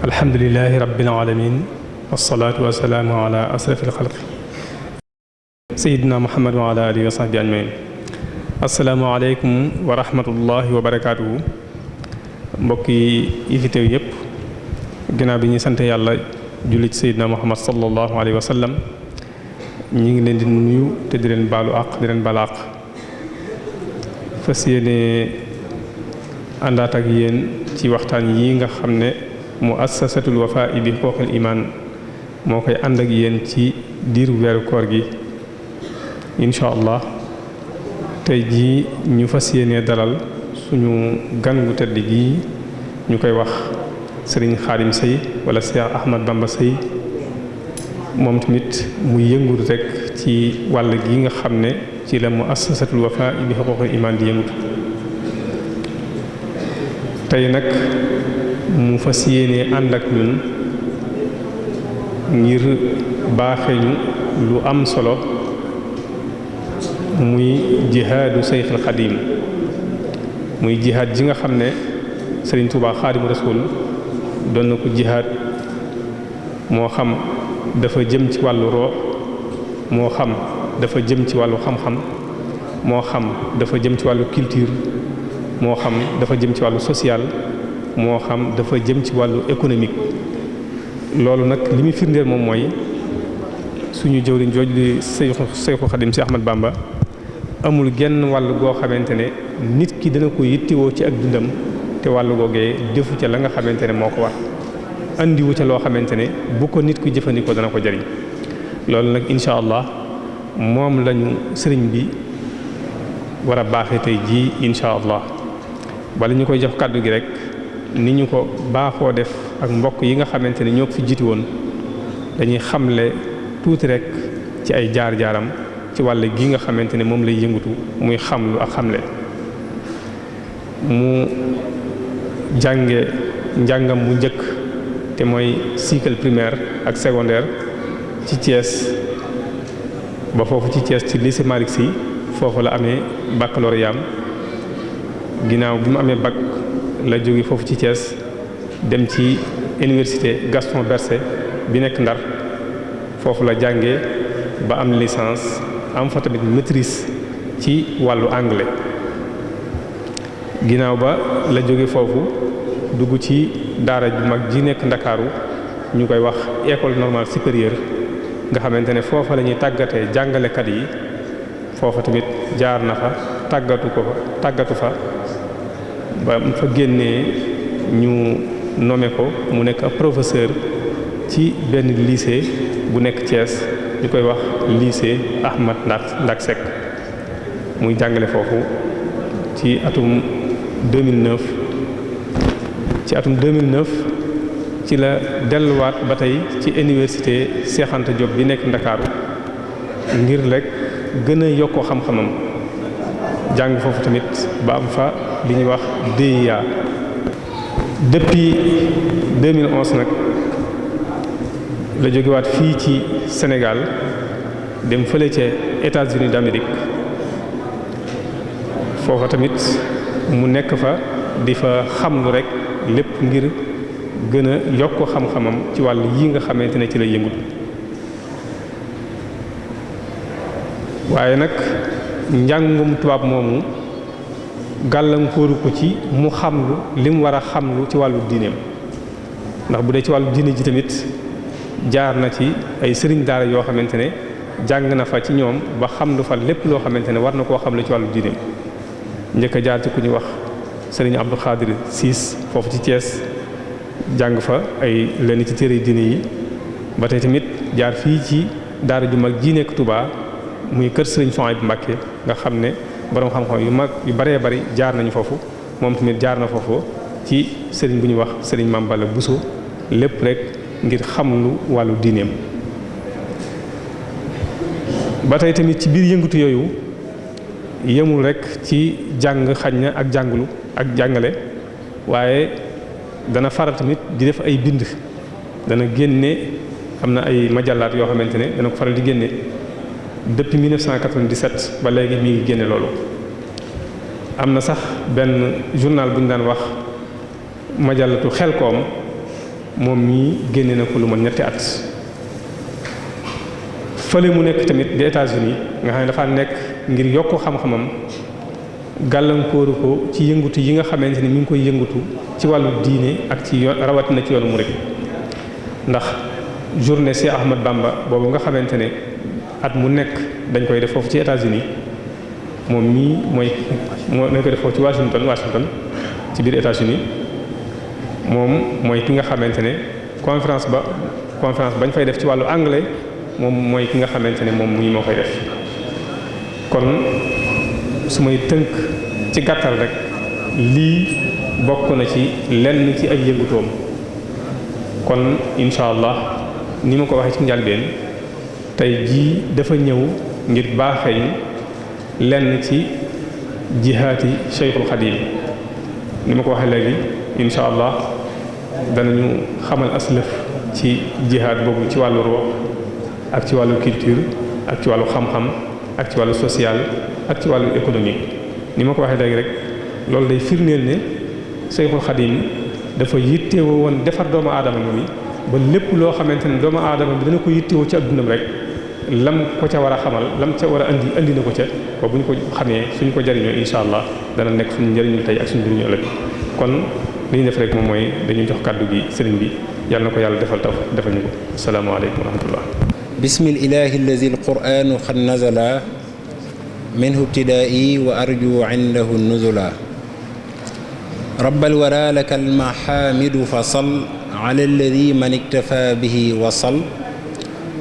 alhamdulilahi rabbil alamin wasalaatu wasalaamu ala asrafil xalq sayidina muhammad wa ala alihi wa sahbi ajmain asalaamaaleykum wa rahmatullahi wa barakaatuhu mbokk yi fi teew yépp ginnaaw bi ñuy sant yàlla julli ci sayidina muhammad sallallahu alayhi wa sallam ñi ngi leen di nuyu te di leen baalu àq di leen baal àq fas yéene àndaat ak yéen ci waxtaan yi nga xam ne muassasatul Wafa bi huquqil iman moo koy ànd ak yéen ci diiru weeru koor gi incha allah tey jii ñu fas yéene dalal suñu gan gu tedd gi ñu koy wax sëriñ Xaadim Sey wala Cheikh Ahmad Bamba Sey moom tamit muy yëngut rek ci wàll gi nga xam ne ci la muassasatul Wafa bi huquqil iman di yëngut tey nag mu fas yéene ànd ak ñun ngir baaxeñu lu am solo muy jihaadu Seyxul Xadim muy jihaad ji nga xam ne Sëriñ Tuubaa Xaadimu Rasuul doon na ko jihaad moo xam dafa jëm ci wàllu roox moo xam dafa jëm ci wàllu xam-xam moo xam dafa jëm ci wàllu culture moo xam dafa jëm ci wàllu social moo xam dafa jëm ci wàllu économique loolu nag li muy firndeel moom mooy suñu jëwriñ jooj di Seyxul Xadim si Ahmad Bamba amul genn wàll goo xamante ne nit ki dana ko yittewoo ci ak dundam te wàllu googee defu ca la nga xamante ne moo ko war andiwu ca loo xamante ne bu ko nit ku jëfandikoo dana ko jariñ loolu nag incha allah moom lañu sëriñ bi war a baaxee tey jii incha allah bala ñu koy jox kàddu gi rek ni ñu ko baaxoo def ak mbokk yi nga xamante ne ñoo fi jiitu woon dañuy xamle tuuti rek ci ay jaar-jaaram ci wàll gi nga xamante ne moom lay yëngutu muy xamlu ak xamle mu jànge njàngam mu njëkk te mooy cycle primaire ak secondaire ci Thiès ba foofu ci Thiès ci lycée Malick Sy foofu la amee baccalauréat ginnaaw bi mu amee bac la jóge foofu ci Thiès dem ci université Gaston Berger bi nekk Ndar foofu la jànge ba am licence am fa tamit maîtrise ci wàllu anglais ginnaaw ba la jóge foofu dugg ci daara ju mag ji nekk Ndakaaru ñu koy wax école normale supérieure nga xamante ne foofa la ñuy tàggatee jàngalekat yi foofa tamit jaar na fa tàggatu fa ba mu fa génnee ñu nommé ko mu nekk ab professeur ci benn lycée bu nekk Thiès ñu koy wax lycée Ahmad Ndak Seck muy jàngale foofu ci atum 2009 ci la delluwaat ba tey ci université Cheikh Anta Diop bi nekk Ndakaaru ngir rek gën a yokkoo xam-xamam jàng foofu tamit ba am fa li ñuy wax DEA depuis 2011 nag la jógewaat fii ci Sénégal dem fële ca États-Unis d'Amérique foofa tamit mu nekk fa di fa xamlu rek lépp ngir gën a yokk xam-xamam ci wàll yi nga xamante ne ci lay yëngut waaye nag njàngum tubaab moomu gàllankooru ko ci mu xamlu li mu war a xamlu ci wàllu diineem ndax bu dee ci wàllu diine ji tamit jaar na ci ay sëriñ daara yoo xamante ne jàng na fa ci ñoom ba xamlu fa lépp loo xamante ne war na koo xamlu ci wàllu diineem njëkk a jaar ci ku ñu wax sëriñ Abdou Khadir Siis foofu ci Thiès jàng fa ay lenn ci téere diine yi ba tey tamit jaar fii ci daara ju mag ji nekk Touba muy kër sëriñ Souhaïbou Mbacké nga xam ne borom xam-xam yu mag yu baree bari jaar nañu foofu moom tamit jaar na foofu ci sëriñ bu ñuy wax sëriñ Mame Balla Bousso lépp rek ngir xam lu wàllu diineem ba tey tamit ci biir yëngatu yooyu yemul rek ci jàng xañ na ak jàngulu ak jàngale waaye dana faral tamit di def ay bind dana génne am na ay majalaat yoo xamante ne dana ko faral di génne depuis 1997 ba léegi mi ngi génne loolu am na sax benn journal bu ñu daan wax majalatu Xelkom moom mii génne na ko lu man ñetti at. fële mu nekk tamit di États-Unis nga xam ne dafa nekk ngir yokk xam-xamam gàllankooru ko ci yëngutu yi nga xamante ni mi ngi koy yëngutu ci wàllu diine ak ci rawatina ci yoonu murid ndax journée Cheikh Ahmad Bamba boobu nga xamante ne at mu nekk dañ koy def foofu ci États-Unis moom mii dañ koy def foofu ci Washington ci biir États-Unis moom mooy ki nga xamante ne conférence bañ fay def ci wàllu anglais moom mooy ki nga xamante ne moom mii moo koy def kon su may tënk ci gàttal rek lii bokk na ci lenn ci ay yëngutoom kon incha allah ni ma ko waxee ci njàlbeen tey jii dafa ñëw ngir baaxeñ lenn ci jihaati Cheikhul Khadim ni ma ko waxee léegi incha allah danañu xamal aslëf ci jihaat boobu ci wàllu ruux ak ci wàllu culture ak ci wàllu xam-xam ak ci wàllu social ak ci wàllu économique ni ma ko waxee léegi rek loolu day firndeel ne Cheikhul Khadim dafa yittewoo woon defar doomu aadama bi ba lépp loo xamante ne doomu aadama bi dana ko yittewoo ci addunam rek lam ko ca war a xamal lam ca war a andi na ko ca ba bu ñu ko xamee suñ ko jariñoo incha allah dana nekk suñu njëriñu tey ak suñu njëriñu ëllëg kon li ñu def rek moom mooy dañuy jox kàddu gi sëriñ bi yàlla na ko yàlla defal ñu ko asalaamaaleykum wa rahmatullah bismillahi allazi alquranu qad nazala minhu ibtidaa'i wa arju indahu nuzula rabbal wara laka almahaamidu fasal ala alladi man iktafa bihi wasal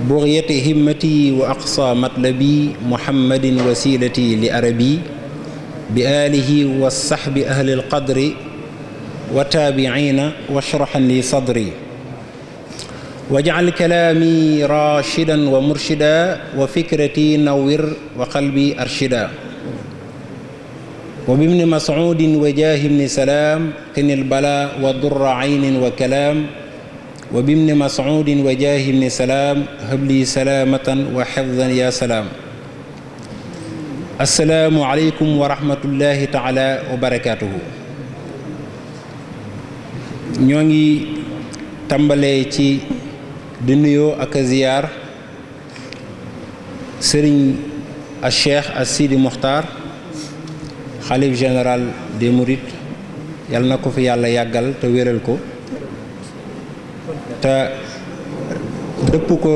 bugyati himmati wa aqsa matlabi muhammadin wasilati li arabi bi alihi wa sahbi ahli alqadri wa taabiciina washrahan li sadri waj'al kalaami rashidan wa murshida wa fikrati nawwir wa qalbi arshida wa bibni mas'udin wa jaahi ibni salaam qinil bala wa durra aynin wa kalaam wa bibni mas'udin wa jaahi ibni salaam habli salaamatan wa hifdan ya salaam assalaamu aleykum wa rahmatullahi taala wa barakaatuhu. ñoo ngi tàmbalee ci di nuyoo ak a ziyaar sëriñ a cheikh a sidi muxtaar xalif général des mourides yal na ko fi yàlla yàggal te wéral ko te dëpp ko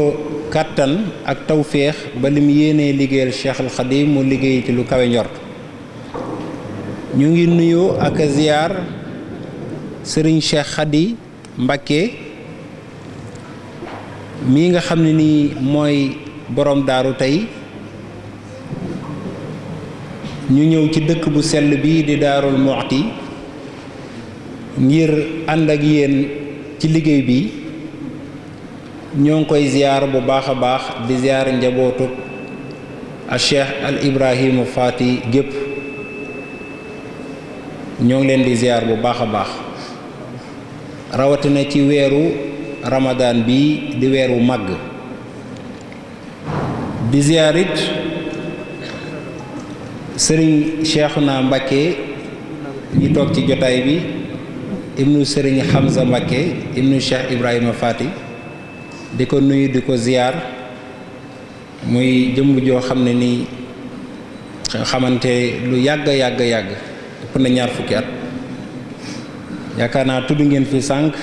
kàttan ak tawféex ba lim yéenee liggéeyal cheikhul xadim mu liggéey ci lu kawe njort. ñu ngi nuyoo ak a ziyaar sëriñ cheikh xadi Mbakke mii nga xam ne nii mooy borom daaru tey ñu ñëw ci dëkk bu sell bii di Daarul Muxti ngir ànd ak yéen ci liggéey bi ñoo ngi koy ziyaar bu baax a baax di ziyaar njabootu a Cheikh al Ibrahima Faati gépp ñoo ngi leen di ziyaar bu baax a baax rawatina ci weeru Ramadan bi di weeru màgg di ziyaar it sëriñ Cheikhouna Mbacké ñi toog ci jotaay bi ibnu sëriñ Hamza Mbacké ibnu Cheikh Ibrahima Fati di ko nuyu di ko ziyaar muy jëmm joo xam ne ni xamante lu yàgg ëpp na ñaar fukki at yaakaar naa tudd ngeen fi sànq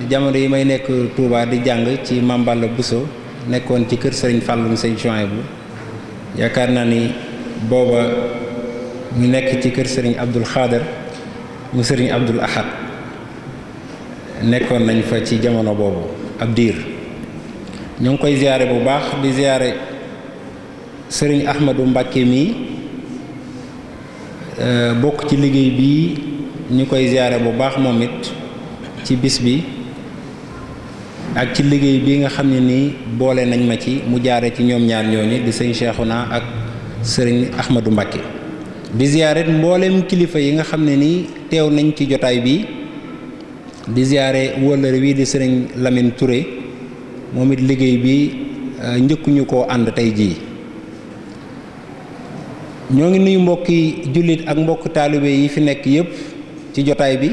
jamono yi may nekk Touba di jàng ci Mamballa Bousso nekkoon ci kër sëriñ Fallum sëñ Chouaïbou yaakaar naa ni booba ñu nekk ci kër sëriñ Abdul Xaadir mu sëriñ Abdul Ahad nekkoon nañ fa ci jamono boobu ab diir ñoo ngi koy ziyaare bu baax di ziyaare sëriñ Ahmadou Mbacké mii bokk ci liggéey bii ñu koy ziyaare bu baax moom it ci bis bi ak ci liggéey bi nga xam ne nii boole nañ ma ci mu jaare ci ñoom ñaar ñooñu di sëñ Cheikhouna ak sëriñ Ahmadou Mbacké di ziyaare mboolem kilifa yi nga xam ne nii teew nañ ci jotaay bi di ziyaare wóllëre wi di sëriñ Lamine Touré moom it liggéey bi njëkkuñu koo ànd tey jii ñoo ngi nuyu mbokki jullit ak mbokk taalibe yi fi nekk yépp ci jotaay bi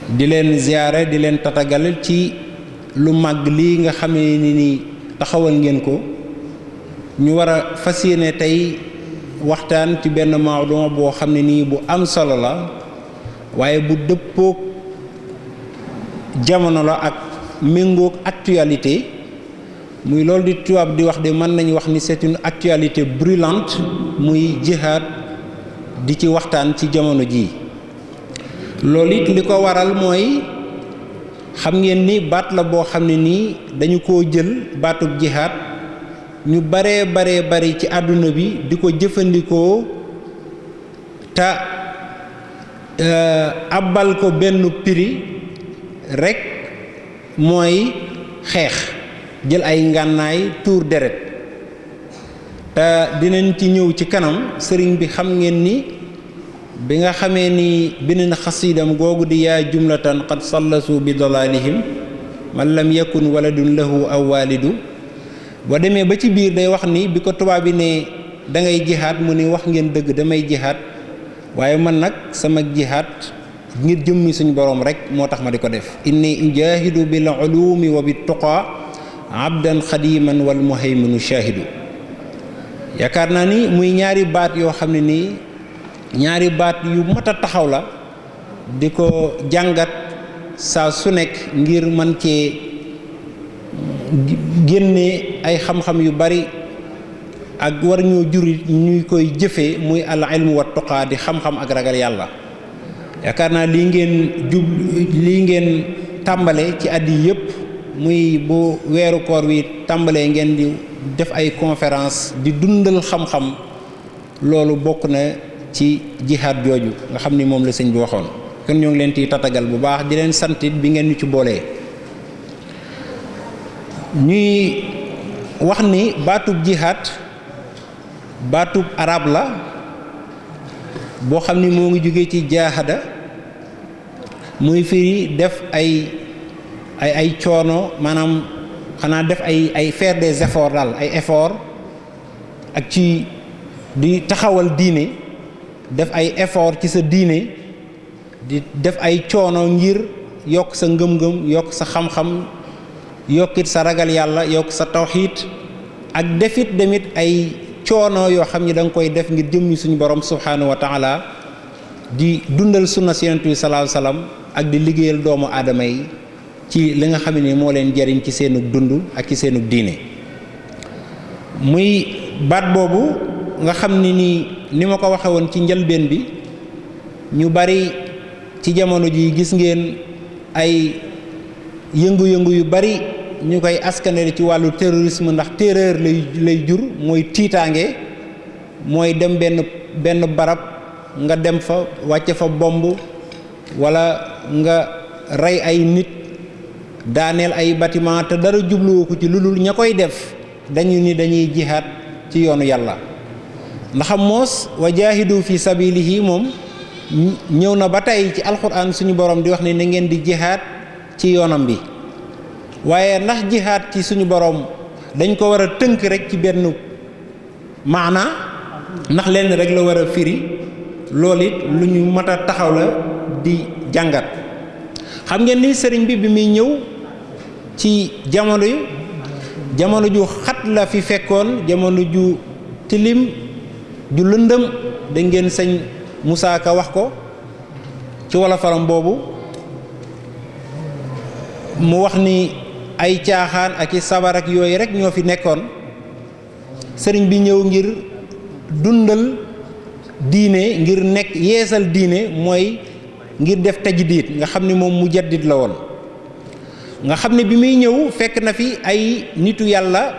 di leen ziyaare di leen tatagal ci lu màgg lii nga xamee ni taxawal ngeen ko ñu war a fas yéene tey waxtaan ci benn mawdu boo xam ne nii bu am solo la waaye bu dëppook jamono la ak méngook actualité muy loolu di tubaab di wax de mën nañu wax ni c'est une actualité brûlante muy jihaad di ci waxtaan ci jamono ji loolu it li ko waral mooy xam ngeen ni baat la boo xam ne nii dañu koo jël baatub jihaad ñu baree bari ci àdduna bi di ko jëfandikoo te abbal ko benn prix rekk mooy xeex jël ay ngànnaay tuur deret te dinañ ci ñëw ci kanam sëriñ bi xam ngeen ni bi nga xamee ni bind na xasiidam googu di yaa jumlatan qad sallasu bi dalalihim man lam yakun waladun lahu aw walidu boo demee ba ci biir day wax ni bi ko tubaab bi ne da ngay jihaad mu ni wax ngeen dëgg damay jihaad waaye man nag sama jihaad ngir jëmmi suñu borom rek moo tax ma di ko def inni ujahidu bil ulumi wa bit tuqa abdan xadiman wal muhayminu shahidu yaakaar naa ni muy ñaari baat yoo xam ne nii ñaari baat yu mat a taxaw la di ko jàngat saa su nekk ngir man cee génne ay xam-xam yu bari ak war ñoo juri ñuy koy jëfee muy al ilmu wa tuqaa di xam-xam ak ragal yàlla yaakaar naa lii ngeen tàmbale ci at yi yëpp muy bu weeru koor wi tàmbalee ngeen di def ay conférence di dundal xam-xam loolu bokk na ci jihaad jooju nga xam ni moom la sëñ bi waxoon kon ñoo ngi leen ciy tatagal bu baax di leen santit bi ngeen ñu ci boolee ñuy wax ni baatub jihaad baatub arab la boo xam ni moo ngi jóge ci jaahada muy firi def ay coono maanaam xanaa def ay faire des efforts daal ay effort ak ci di taxawal diine def ay effort ci sa diine di def ay coono ngir yokk sa ngëm-ngëm yokk sa xam-xam yokkit sa ragal yàlla yokk sa tawxiid ak defit demit ay coono yoo xam ni da nga koy def ngir jëmmi suñu borom subhaanahu wa taala di dundal sunna si yonent bi sallallahu alayhi wasallam ak di liggéeyal doomu aadama yi ci li nga xam ne moo leen jariñ ci seenug dund ak ci seenug diine muy baat boobu nga xam ni ni ma ko waxe woon ci njëlbeen bi ñu bari ci jamono ji gis ngeen ay yëngu-yëngu yu bari ñu koy askanale ci wàllu terrorisme ndax terreur lay jur mooy tiitaange mooy dem benn barab nga dem fa wàcce fa bomb walla nga rey ay nit daaneel ay bâtiment te dara jubluwoo ko ci lu dul ña koy def dañu ni dañuy jihaad ci yoonu yàlla ndaxam moos wa jaahidu fi sabilihi moom ñëw na ba tey ci alxuraan suñu borom di wax ne na ngeen di jihaad ci yoonam bi waaye ndax jihaad ci suñu borom dañ ko war a tënk rek ci benn maana ndax lenn rek la war a firi loolu it lu ñu mat a taxaw la di jàngat xam ngeen ni sëriñ bi muy ñëw ci jamono ju xat la fi fekkoon jamono ju tilim ju lëndëm da ngeen sëñ Moussa Ka wax ko ci wala faram boobu mu wax ni ay caaxaan ak i sabar ak yooyu rek ñoo fi nekkoon sëriñ bi ñëw ngir dundal diine ngir nekk yeesal diine mooy ngir def tajdiid nga xam ne moom mujaddid la woon nga xam ne bi muy ñëw fekk na fi ay nitu yàlla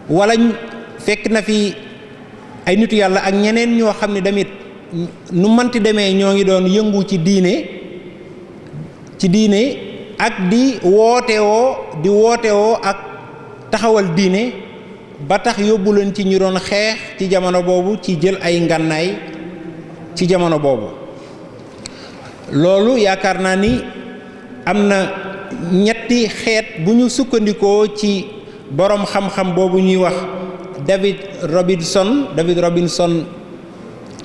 wala fekk na fi ay nitu yàlla ak ñeneen ñoo xam ne damit nu manti demee ñoo ngi doon yëngu ci diine ak di wootewoo ak taxawal diine ba tax yóbbu leen ci ñu doon xeex ci jamono boobu ci jël ay ngànnaay ci jamono boobu loolu yaakaar naa ni am na ñetti xeet bu ñu sukkandikoo ci boroom xam-xam boobu ñuy wax David Robinson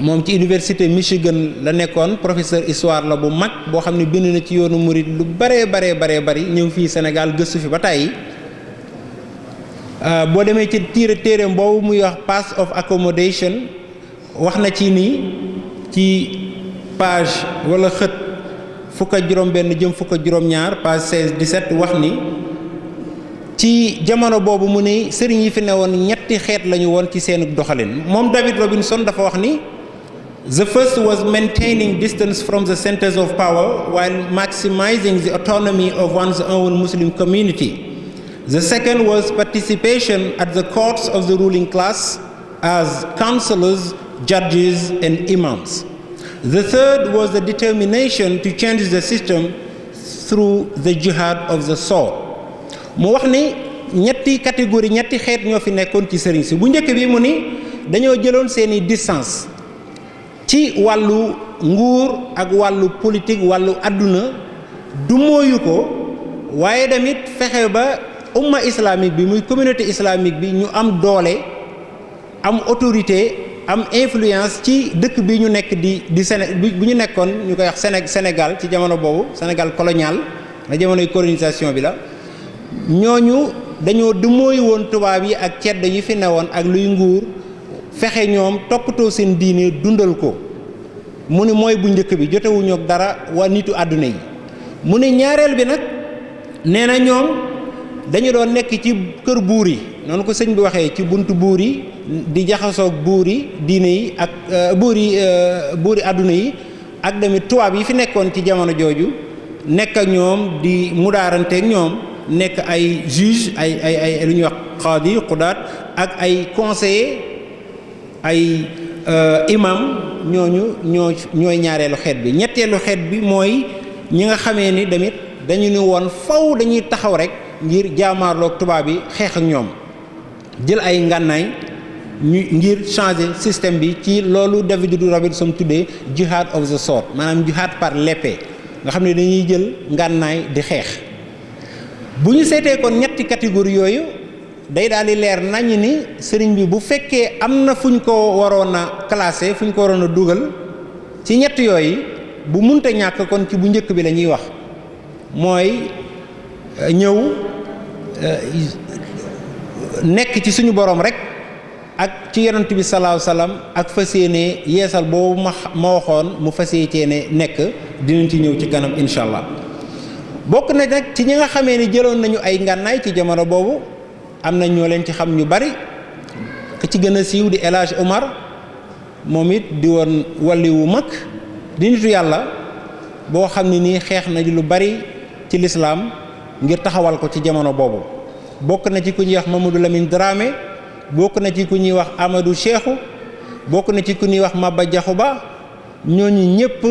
moom ci université Michigan la nekkoon, professeur histoire la bu mag boo xam ne bind na ci yoonu murid lu baree bari ñëw fii Sénégal gëstu fi ba tàyyi. boo demee ci téereem boobu muy wax Path of Accommodation wax na ci nii ci page wala xët fukk ak juróom-benn jëm fukk ak juróom-ñaar page 16 17 wax ni ci jamono boobu mu ni sëriñ yi fi ne woon ñetti xeet lañu woon ci seen doxalin. moom David Robinson dafa wax ni the first was maintaining distance from the centers of power while maximizing the autonomy of one's own Muslim community. The second was participation at the courts of the ruling class as counselors, judges, and imams. The third was the determination to change the system through the jihad of the sword. mu wax ni ñetti catégorie ñetti xeet ñoo fi nekkoon ci sëriñ si. bu njëkk bi mu ni dañoo jëloon seeni distance ci wàllu nguur ak wàllu politique wàllu àdduna du mooyu ko, waaye tamit fexe ba umma islamique bi muy communauté islamique bi ñu am doole, am autorité, am influence ci dëkk bi ñu nekk di bi ñu nekkoon ñu koy wax Sénégal ci jamono boobu, Sénégal colonial la jamonoy colonisation bi la. ñooñu dañoo dumóoy woon tubaab yi ak cedd yi fi newoon ak luy nguur, fexe ñoom toppatoo seen diine dundal ko. mu ni mooy bu njëkk bi, jotewuñu ak dara waa nitu àdduna yi. mu ni ñaareel bi nag nee na ñoom dañu doon nekk ci kër buur yi, noonu ko sëñ bi waxee, ci buntu buur yi di jaxasoog buur yi diine yi ak buuri àdduna yi ak tamit tubaab yi fi nekkoon ci jamono jooju, nekk ak ñoom di mudaaranteeg ñoom, nekk ay juge ay lu ñuy wax qaadi qudaat ak ay conseiller ay imam. ñooy ñaareelu xeet bi. ñetteelu xeet bi mooy ñi nga xamee ni tamit dañu ni woon faw dañuy taxaw rek ngir jaamaarloog tubaab yi, xeex ak ñoom, jël ay ngànnaay ngir changer système bi. ci loolu David Robinson tuddee jihad of the sword, maanaam jihad par l'épée, nga xam ne dañuy jël ngànnaay di xeex. bu ñu seetee kon ñetti catégorie yooyu day daal di leer nañ ni sëriñ bi bu fekkee am na fu ñu ko waroon a classé, fu ñu ko waroon a dugal ci ñett yooyu, bu munta ñàkk kon ci bu njëkk bi la ñuy wax, mooy ñëw nekk ci suñu borom rek ak ci yonent bi salaahu salaam, ak fas yéene yeesal boobu ma waxoon mu fas yéene nekk. dinañ ci ñëw ci kanam incha allah. bokk na nag ci ñi nga xamee ni jëloon nañu ay ngànnaay ci jamono boobu, am na ñoo leen ci xam ñu bari. ki ci gën a siiw di El Hadj Omar, moom it di woon walli wu mag, di nitu yàlla boo xam ne nii xeex na lu bari ci lislaam ngir taxawal ko ci jamono boobu. bokk na ci ku ñuy wax Mamadou Lamine Dramé, bokk na ci ku ñuy wax Amadou Cheikhou, bokk na ci ku ñuy wax Maba Diakhou Ba. ñooñu ñëpp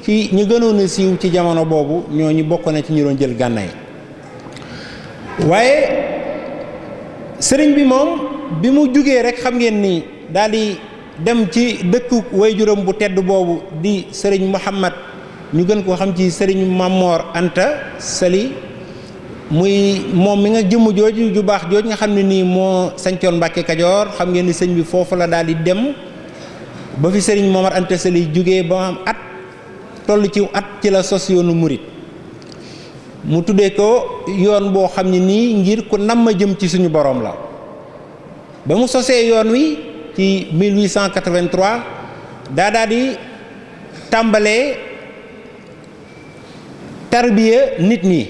ci ñi gënoon a siiw ci jamono boobu, ñooñu bokk na ci ñu doon jël gànnaay. waaye sëriñ bi moom bi mu jugee rek xam ngeen ni daal di dem ci dëkku waajuram bu tedd boobu di sëriñ Muhammad, ñu gën koo xam ci sëriñ Mamor Anta Sali, muy moom mi nga jëmm jooju ju baax jooju nga xam ne nii moo sañcoon Mbàkke Kajoor. xam ngeen ni sëñ bi foofu la daal di dem ba fi sëriñ Mamor Anta Sali jugee ba am at, toll ci at ci la sos yoonu murit. mu tuddee ko yoon boo xam ne nii ngir ku nam ma jëm ci suñu borom la. ba mu sosee yoon wi ci 1883 daa di tàmbalee tarbiya nit ñi.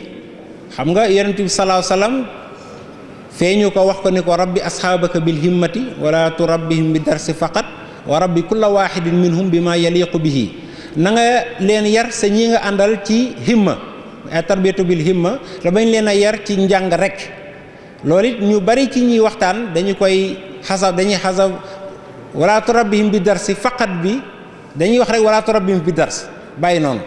xam nga yonent bi salaahu salaam feeñu ko wax ko ni ko rabbi asxaabaka bil himmati wala turabbihim bi darsi faqat wa rabbi kulla waxidin minhum bi ma yaliqu bihi. na nga leen yar sa ñi nga àndal ci himma, ay tarbiyatu bil himma, te bañ leen a yar ci njàng rek. loolu it ñu bari ci ñuy waxtaan dañuy xasab wala turabbihim bi darsi faqat bi dañuy wax rek wala turabbihim bi dars, bàyyi noonu.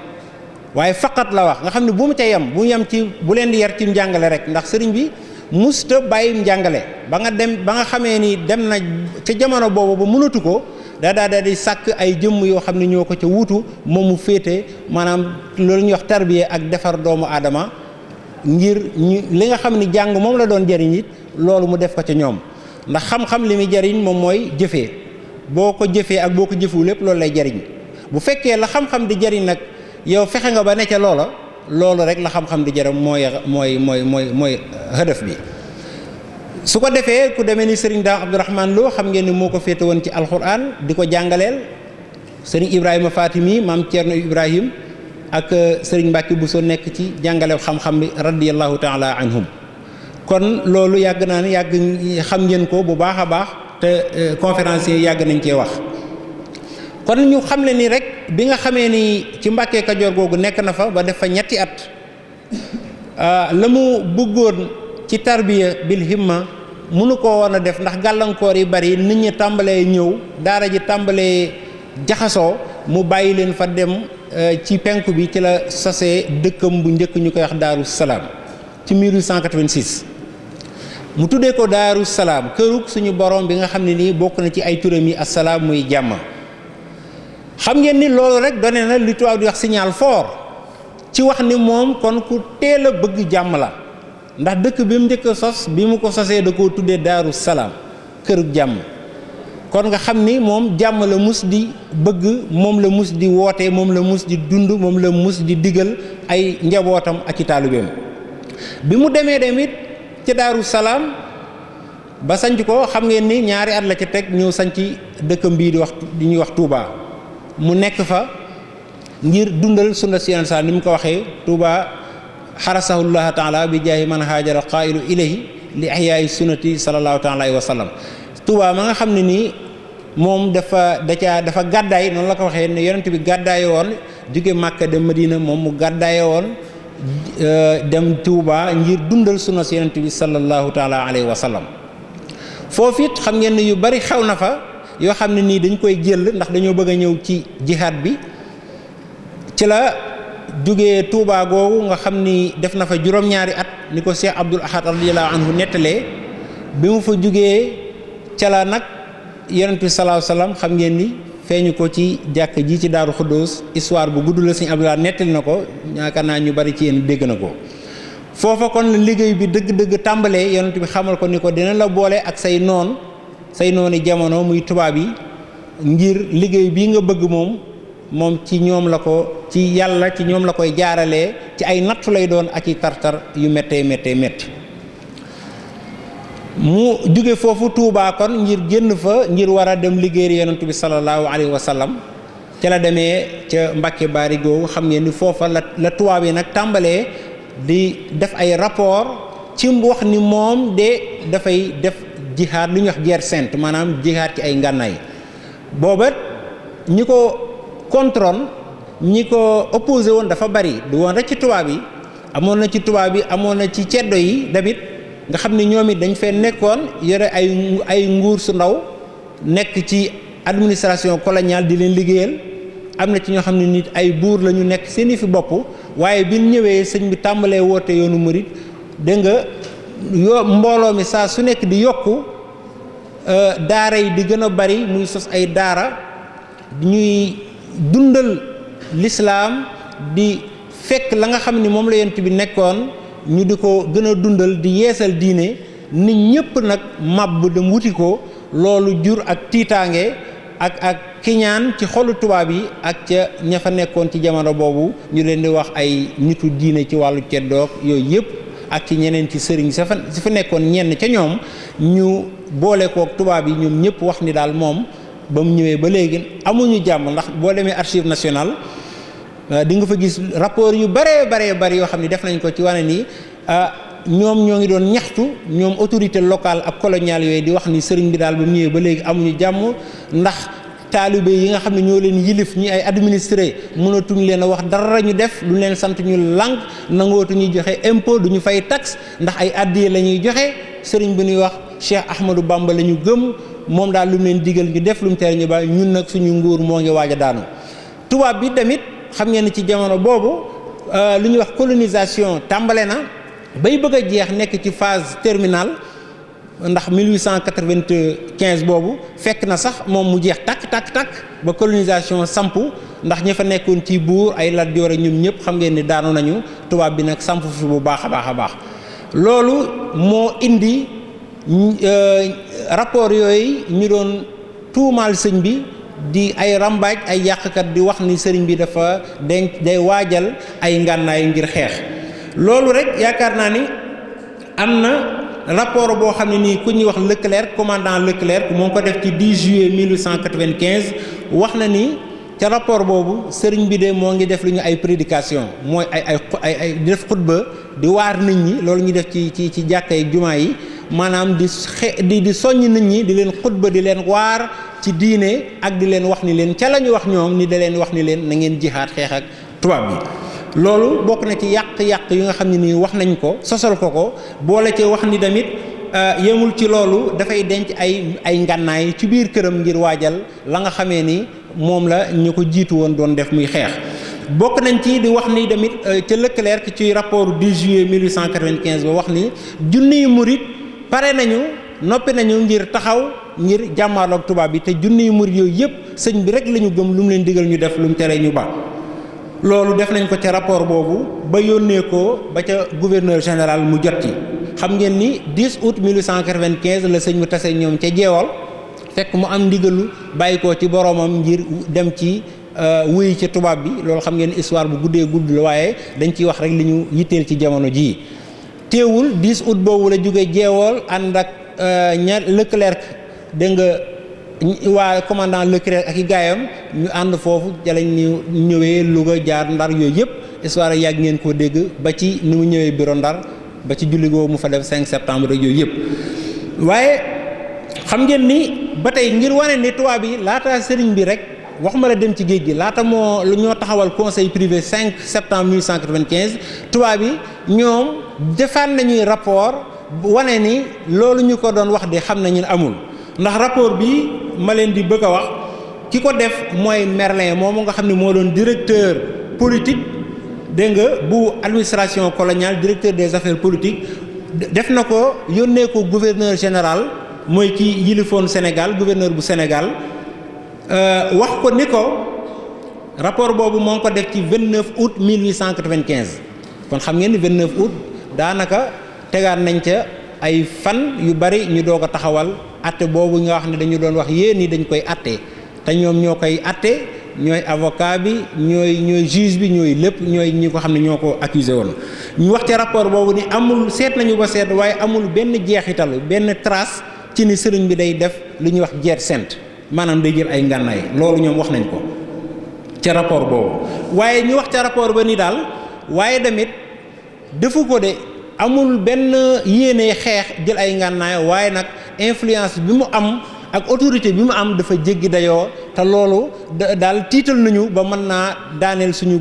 waaye faqat la wax, nga xam ne bu mu ca yem, bu yem ci bu leen di yar ci njàngale rek, ndax sëriñ bi musta bàyyi njàngale ba nga xamee ni dem na ca jamono boobu ba mënatu ko, daa di sàkk ay jëmm yoo xam ne ñoo ko ca wuutu, moom mu féete maanaam loolu ñuy wax tarbiya ak defar doomu aadama, ngir li nga xam ni jàng moom la doon jariñ it loolu mu def ko ca ñoom. ndax xam-xam li muy jariñ moom mooy jëfee, boo ko jëfee ak boo ko jëfewul lépp loolu lay jariñ bu fekkee la xam-xam di jariñ nag yow fexe nga ba ne ca loola loolu rek la xam-xam di jariñ mooy hëdëf bi. su ko defee ku demee ni sëriñ Daam Abdourahman Lo xam ngeen ni moo ko féete woon ci alxuraan di ko jàngaleel sëriñ Ibrahima Fatimi maam Thierno Ibrahim ak sëriñ Mbacke Bousso nekk ci jàngaleel xam-xam bi radiyallahu taala anhum kon loolu yàgg naa ne yàgg xam ngeen ko bu baax a baax te conférencier yàgg nañ cee wax. kon ñu xam le ni rek bi nga xamee ni ci Mbàkke Kajoor googu nekk na fa ba def fa ñetti at la mu bëggoon ci tarbiya bil himma mënu ko woon a def ndax gàllankoor yi bari nit ñi tàmbalee ñëw daara ji tàmbalee jaxasoo mu bàyyi leen fa dem ci penku bi ci la sosee dëkkam bu njëkk ñu koy wax Daaru Salaam ci 1886 mu tuddee ko Daaru Salaam kërug suñu borom bi nga xam ne nii bokk na ci ay turam yi assalaam muy jàmm. xam ngeen ni loolu rek done na li tubaab di wax signal fort ci wax ni moom kon ku teel a bëgg jàmm la ndax dëkk bi mu njëkk a sos bi mu ko sosee da koo tuddee Daaru Salaam kërug jàmm kon nga xam ni moom jàmm la mus di bëgg moom la mus di woote moom la mus di dund moom la mus di digal ay njabootam ak i taalibeem bi mu demee demit ci Daaru Salaam ba sanc ko xam ngeen ni ñaari at la ca teg ñëw sanc dëkkam bii di ñuy wax Touba. mu nekk fa ngir dundal sunna si Yonent sa ni mu ko waxee Touba xarasahullah taala bi jaahi man haajara qaa'ilu ilayhi li ihyaa'i sunnati sallallahu taala alayhi wa sallam Touba ma nga xam ne nii moom dafa gàddaay noonu la ko waxee ne Yonent bi gàddaaye woon jóge Màkka dem Madina moom mu gàddaaye woon dem Touba ngir dundal sunna si Yonent bi sallallahu taala alayhi wa sallam foofu it xam ngeen ne yu bari xew na fa yoo xam ne nii dañ koy jël ndax dañoo bëgg a ñëw ci jihaad bi ci la jógee Touba googu nga xam ni def na fa juróom-ñaari at ni ko Cheikh Abdoul Ahad radiyallahu anhu nettalee bi mu fa jógee ca la nag Yonent bi sallallahu alayhi wasallam xam ngeen ni feeñu ko ci jàkk ji ci Daaru Xuddoos histoire bu gudd la Sëñ Abdoul Ahad nettali na ko yaakaar naa ñu bari ci yéen dégg na ko foofa kon la liggéey bi dëgg-dëgg tàmbalee Yonent bi xamal ko ni ko dina la boole ak say nooni jamono muy tubaab yi ngir liggéey bii nga bëgg moom ci ñoom la ko ci yàlla ci ñoom la koy jaaralee ci ay nattu lay doon ak i tartar yu méttee mu jóge foofu Touba kon ngir génn fa ngir war a dem liggéey Yonent bi sallallahu alayhi wa sallam ca la demee ca Mbàkke Baari googu xam ngeen ni foofa la tubaab yi nag tàmbalee di def ay rapport ci wax ni moom de dafay def jihaad lu ñuy wax guerre sainte maanaam jihaad ci ay ngànnaay booba ñi ko contrôle ñi ko opposé woon dafa bari du woon rek ci tubaab yi amoon na ci tubaab yi amoon na ci ceddo yi damit nga xam ne ñoom it dañ fee nekkoon yore ay nguur su ndaw nekk ci administration coloniale di leen liggéeyal am na ci ñoo xam ne nit ay buur la ñu nekk seeni fi bopp waaye bi ñëwee sëñ bi tàmbalee woote yoonu murit dégg nga mbooloo mi saa su nekk di yokku daara yi di gën a bari muy sos ay daara ñuy dundal lislaam di fekk la nga xam ni moom la Yonent bi nekkoon ñu di ko gën a dundal di yeesal diine nit ñëpp nag màbb dem wuti ko loolu jur ak tiitaange ak kiñaan ci xolu tubaab yi ak ca ña fa nekkoon ci jamono boobu ñu leen di wax ay nitu diine ci wàllu ceddoog yooyu yëpp ak ci ñeneen ci sëriñ sa fa nekkoon ñenn ca ñoom ñu boole kook tubaab yi ñoom ñëpp wax ni daal moom ba mu ñëwee ba léegi amuñu jàmm ndax boo demee archive nationale di nga fa gis rapport yu bari yoo xam ne def nañ ko ci wane ni ñoom ñoo ngi doon ñaxtu ñoom autorité locale ak coloniale yooyu di wax ni sëriñ bi daal ba mu ñëwee ba léegi amuñu jàmm ndax taalibe yi nga xam ne ñoo leen yilif ñi ay administré mënatuñu leen a wax dara ñu def lu leen sant ñu lànk nangootu ñuy joxe impôt du ñu fay taxe ndax ay addiye la ñuy joxe sëriñ bi ñuy wax Cheikh Ahmadou Bamba la ñu gëm moom daal lu mu leen digal ñu def lu mu tere ñu bàyyi ñun nag suñu nguur moo ngi waaj a daanu. tubaab bi tamit xam ngeen ni ci jamono boobu lu ñuy wax colonisation tàmbale na bay bëgg a jeex nekk ci phase terminale ndax 1895 boobu fekk na sax moom mu jeex takk ba colonisation sampu ndax ñi fa nekkoon ci buur ay Lat Joor ñoom ñëpp xam ngeen ni daanu nañu tubaab bi nag sampu fi bu baax a baax loolu moo indi rapport yooyu ñu doon tuumaal sëñ bi di ay rambaaj ay yàqkat di wax ni sëriñ bi dafa day waajal ay ngànnaay ngir xeex. loolu rek yaakaar naa ni am na rapport boo xam ne nii ku ñuy wax Leclerc commandant Leclerc moo ko def ci 10 juillet 1895 wax na ni ca rapport boobu sëriñ bi de moo ngi def lu ñu ay prédication mooy ay di def xutba di waar nit ñi loolu ñu def ci jàkka yi jumaa yi maanaam di soññ nit ñi di leen xutba di leen waar ci diine ak di leen wax ni leen ca la ñu wax ñoom ni da leen wax ni leen na ngeen jihaad xeex ak tubaab bi. loolu bokk na ci yàq-yàq yu nga xam ne nii wax nañ ko sosal ko boole ci wax ni tamit yemul ci loolu dafay denc ay ngànnaay ci biir këram ngir waajal la nga xamee ni moom la ñu ko jiitu woon doon def muy xeex. bokk nañ ci di wax ni tamit ca Leclerc ci rapport 10 juillet 1895 ba wax ni junniy murit pare nañu noppi nañu ngir taxaw ngir jàmmaarloog tubaab bi te junniy murit yooyu yëpp sëñ bi rek la ñu gëm lu mu leen digal ñu def lu mu tere ñu ba. loolu def nañ ko ca rapport boobu ba yónnee ko ba ca gouverneur général mu jot ci. xam ngeen ni 10 août 1895 la sëñ bi tase ñoom ca jeewal fekk mu am ndigalu bàyyi ko ci boromam ngir dem ci wuy ci tubaab bi loolu xam ngeen histoire bu guddee gudd la waaye dañ ciy wax rek li ñu yitteel ci jamono jii. teewul 10 août boobu la jóge jeewal ànd ak Leclerc dégg nga waa commandant Leclerc ak i gaayam ñu ànd foofu jalañ ñu ñëwee Louga jaar Ndar yooyu yëpp histoire yàgg ngeen koo dégg ba ci ni mu ñëwee bureau Ndar ba ci julli googu mu fa def 5 septembre rek yooyu yëpp. waaye xam ngeen ni ba tey ngir wane ni tubaab bi laata sëriñ bi rek waxuma la dem ci géej gi laata lu ñoo taxawal conseil privé 5 septembre 1895 tubaab bi ñoom defaat nañuy rapport wane ni loolu ñu ko doon wax de xam nañu amul. ndax rapport bi ma leen di bëgg a wax ki ko def mooy Merlin moomu nga xam ne moo doon directeur politique dégg nga bu administration coloniale directeur des affaires politiques def na ko yónnee ko gouverneur général mooy ki yilifoon Sénégal gouverneur bu Sénégal wax ko ni ko rapport boobu moo ngi ko def ci 29 août 1895 kon xam ngeen ni 29 août daanaka tegaat nañ ca ay fan yu bari ñu doog a taxawal atte boobu nga wax ne dañu doon wax yéen ni dañ koy atte te ñoom ñoo koy atte ñooy avocat bi ñooy juge bi ñooy lépp ñooy ñi ko xam ne ñoo ko accusé woon. ñu wax ca rapport boobu ni amul seet nañu ba seet waaye amul benn jeexital benn trace ci ni sëriñ bi day def lu ñuy wax guerre sainte maanaam day jël ay ngànnaay loolu ñoom wax nañ ko ca rapport boobu. waaye ñu wax ca rapport ba ni daal waaye tamit defu ko de. amul benn yéene xeex jël ay ngànnaay waaye nag influence bi mu am ak autorité bi mu am dafa jéggi dayoo te loolu daal tiital nañu ba mën naa daaneel suñu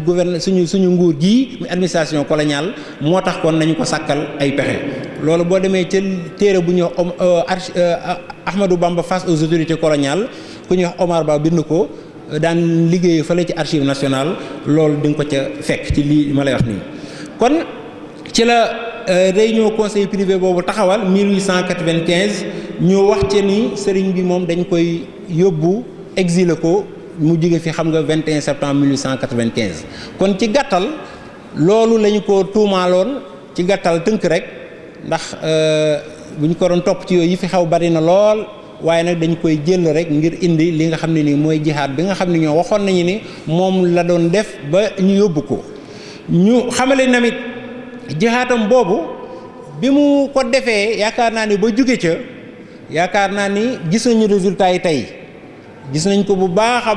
suñu nguur gii mu administration coloniale moo tax kon nañu ko sàkkal ay pexe. loolu boo demee ca téere bu ñuy wax Ahmadou Bamba face aux autorités coloniales ku ñuy wax Omar Ba bind ko daan liggéey fële ci archive nationale loolu di nga ko ca fekk ci lii ma lay wax nii kon ci la. réunion conseil privé boobu taxawal 1895 ñu wax ci ni sëriñ bi moom dañ koy yóbbu exilé ko mu jóge fi xam nga 21 septembre 1895 kon ci gàttal loolu lañu ko tuumaaloon ci gàttal tënk rek ndax bu ñu ko doon topp ci yooyu yi fi xew bari na lool waaye nag dañ koy jël rek ngir indi li nga xam ne nii mooy jihaad bi nga xam ne ñoo waxoon nañu ni moom la doon def ba ñu yóbbu ko ñu xamale namit jihaatam boobu bi mu ko defee yaakaar naa ni ba jóge ca yaakaar naa ni gis nañu résultat yi tey gis nañ ko bu baax a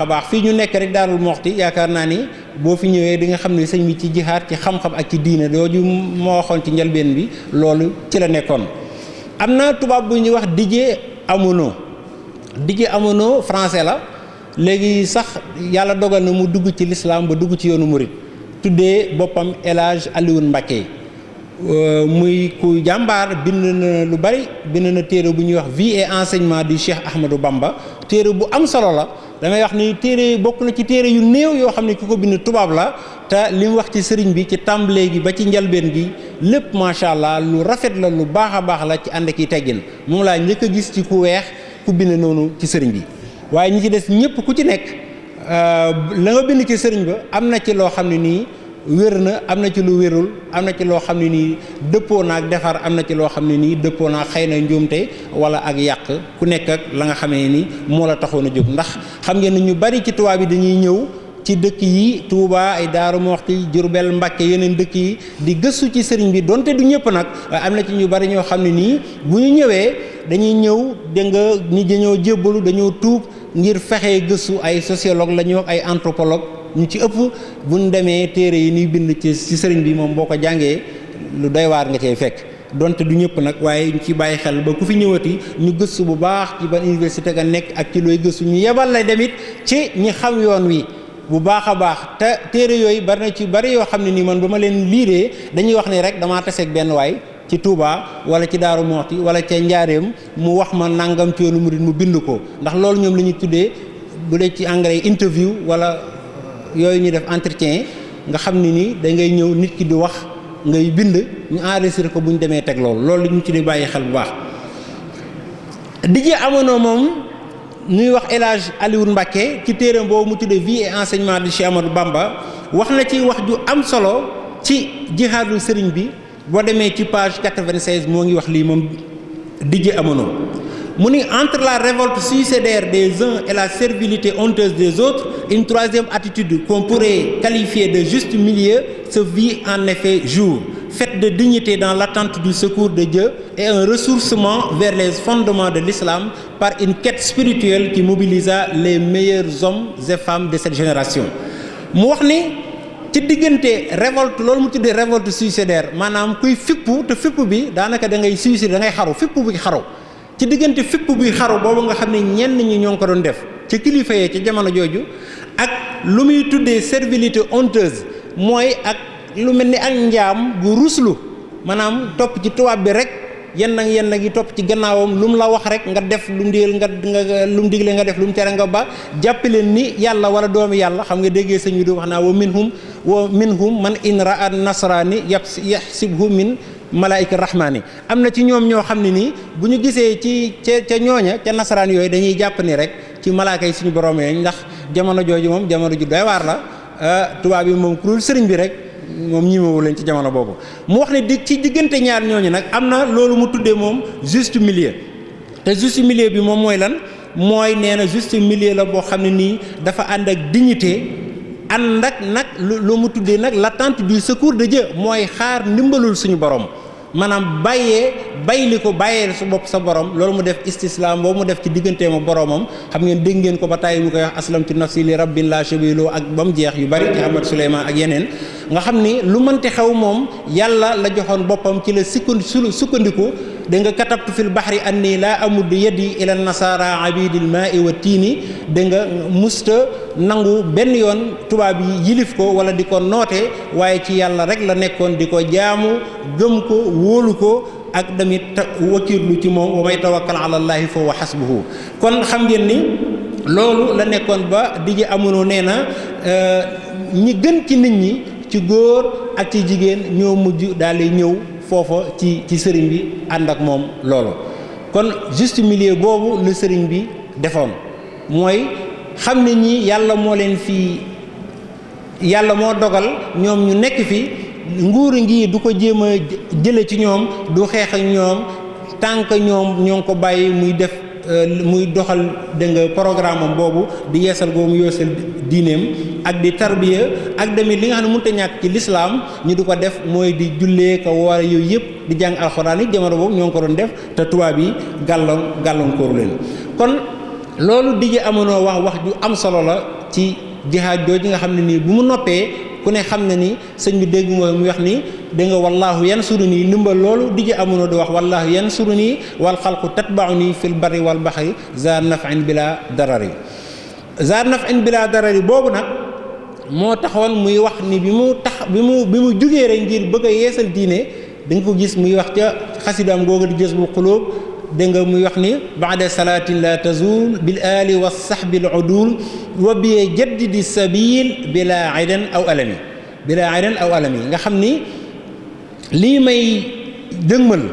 baax fii ñu nekk rek Daarul Moxti yaakaar naa ni boo fi ñëwee di nga xam ne sëñ bi ci jihaad ci xam-xam ak ci diine dooju moo waxoon ci njëlbeen bi loolu ci la nekkoon. am na tubaab bu ñuy wax Didier Amonot français la léegi sax yàlla dogal na mu dugg ci l'islam ba dugg ci yoonu murit tuddee boppam El Hadj Alioune Mbacké muy ku jàmbaar bind na lu bari bind na téere bu ñuy wax vie et enseignement du Cheikh Ahmadou Bamba téere bu am solo la damay wax ni téere bokk na ci téere yu néew yoo xam ne ki ko bind tubaab la te li mu wax ci sëriñ bi ci tàmbalee gi ba ci njalbeen gi lépp macha allah lu rafet la lu baax a baax la ci ànd ki teggin moom laa njëkk a gis ci ku weex ku bind noonu ci sëriñ bi waaye ñi ci des ñëpp ku ci nekk la nga bind ci sëriñ ba am na ci loo xam ne nii wér na, am na ci lu wérul, am na ci loo xam ne nii dëppoo na ak defar, am na ci loo xam ne nii dëppoo na xëy na njuumte wala ak yàq, ku nekk ak la nga xamee ni moo la taxoon a jóg. ndax xam ngeen ne ñu bari ci tubaab bi dañuy ñëw ci dëkk yi Touba ay Daaru Moxti, Jurbel, Mbàkke, yeneen dëkk yi di gëstu ci sëriñ bi donte du ñëpp nag, waaye am na ci ñu bari ñoo xam ne nii bu ñu ñëwee dañuy ñëw dégg nga ni dañoo jébbalu, dañoo tuub ngir fexe gëstu. ay sociologue la ñu wax ay anthropologue, ñu ci ëpp buñ demee téere yi ñuy bind ci sëriñ bi moom boo ko jàngee lu doy waar nga cay fekk. donte du ñëpp nag, waaye ñu ci bàyyi xel ba ku fi ñëwati ñu gëstu bu baax ci ban université nga nekk ak ci looy gëstu, ñu yebal la demit ci ñi xam yoon wi bu baax a baax. te téere yooyu bari na ci bari yoo xam ne nii man ba ma leen liiree dañuy wax ni rek damaa taseeg benn waay ci Touba wala ci Daaru Moxti wala ca Njaareem mu wax ma nangam ci yoonu murid mu bind ko. ndax loolu ñoom la ñuy tuddee bu dee ci anglais interview wala yooyu ñuy def entretien, nga xam ne ni da ngay ñëw nit ki di wax ngay bind ñu enregistré ko bu ñu demee teg loolu ñu ci di bàyyi xel bu baax. Didier Amono moom ñuy wax El Hadj Alioune Mbacké ci téeram boobu mu tuddee vie et enseignement de Cheikh Ahmadou Bamba wax na ci wax ju am solo ci jihaadu sëriñ bi. boo demee ci page 96 moo ngi wax lii moom Didier Amono mu ni entre la révolte suicidaire des uns et la servilité honteuse des autres, une troisième attitude qu'on pourrait qualifier de juste milieu se vit en effet jour, faite de dignité dans l'attente du secours de Dieu et un ressourcement vers les fondements de l'islam par une quête spirituelle qui mobilisa les meilleurs hommes et femmes de cette génération. mu wax ni ci diggante révolte loolu mu tuddee révolte suicidaire, maanaam kuy fippu te fippu bi daanaka da ngay suicide, da ngay xaru, fippu bi xaru. ci diggante fippu bi xaru boobu nga xam ne ñenn ñi ñoo ngi ko doon def ci kilifa yee ci jamono jooju, ak lu muy tuddee servilité honteuse, mooy ak lu mel ni ak njaam gu ruslu, maanaam topp ci tubaab bi rek yenn gi topp ci gannaawam, lu mu la wax rek nga def, lu mu digal nga lu mu digle nga def, lu mu tere nga ba jàppe leen ni yàlla wala doomi yàlla. xam nga déggee sëñ bi di wax naa wa minhum man in ra'a nasrani yaxsibhu min malaayika rahmaani. am na ci ñoom ñoo xam ne nii bu ñu gisee ci ca ñooña ca nasaraan yooyu dañuy jàpp ni rek ci malaaka yi suñu borom yi, ndax jamono jooju moom jamono ju doy waar la. tubaab yi moom ku dul sëriñ bi rek moom ñimewu leen ci jamono boobu. mu wax ne ci diggante ñaar ñooñu nag am na loolu mu tuddee moom juste milieu. te juste milieu bi moom mooy lan? mooy nee na juste milieu la boo xam ne nii dafa ànd ak dignité, ànd ak nag lu mu tuddee nag l'attente du secours de Dieu, mooy xaar ndimbalul suñu borom. maanaam bàyyee sa bopp sa borom. loolu mu def istislaam boobu mu def ci digganteem ak boromam, xam ngeen dégg ngeen ko ba tàyyi mu koy wax aslamtu nafsi li rabbin la shabilu ak ba mu jeex yu bari ci Ahmad Souleymane ak yeneen, nga xam ni lu mënti xew moom yàlla la joxoon boppam ci la sukkandiku. da nga katabtu fil bahri anni la amuddu yadi ila nasara abidil ma'i wa tiini. da nga musta nangu benn yoon tubaab yi yilif ko wala di ko noote, waaye ci yàlla rek la nekkoon di ko jaamu, gëm ko, wóolu ko, ak damit wakiirlu ci moom, wa may tawakkal ala allahi fa huwa hasbuhu. kon xam ngeen ni loolu la nekkoon ba Didier Amono nee na ñi gën ci nit ñi ci góor ak ci jigéen ñoo mujj daal di ñëw foofa ci sëriñ bi ànd ak moom loolu. kon juste milieu boobu la sëriñ bi defoon, mooy xam ne ñi yàlla moo leen yàlla moo dogal ñoom ñu nekk fi, nguur ngi du ko jéem a jële ci ñoom, du xeex ak ñoom tant que ñoom ñoo ngi ko bàyyi muy def muy doxal dégg nga programme am boobu di yeesal googu mu yeesal diineem ak di tarbiya ak demit li nga xam ne mënut a ñàkk ci lislaam ñu di ko def, mooy di jullee ko woor yooyu yëpp, di jàng alxuraan yi. jamono boobu ñoo ngi ko doon def te tubaab yi gàllankooru leen. kon loolu Didier Amono wax ju am solo la ci jihaad jooju nga xam ne nii bu mu noppee ku ne xam ne ni sëñ bi dégg mooy muy wax ni dégg nga wallaahu yansuruni, ndimbal loolu Didier Amono di wax wallaahu yansuruni wal xalqu tatbauni fil barri wal baxri za naf'in bila darari. za naf'in bila darari boobu nag moo taxoon muy wax ni bi mu jugee rek ngir bëgg a yeesal diine, da nga ko gis muy wax ca xasidaam googu di Jazbul Qulub. dégg nga muy wax ni baada salaatin la tazul bil ali wa sahbil udul wa bi jaddidi sabil bila aydan aw alami. nga xam ni lii may dëgmal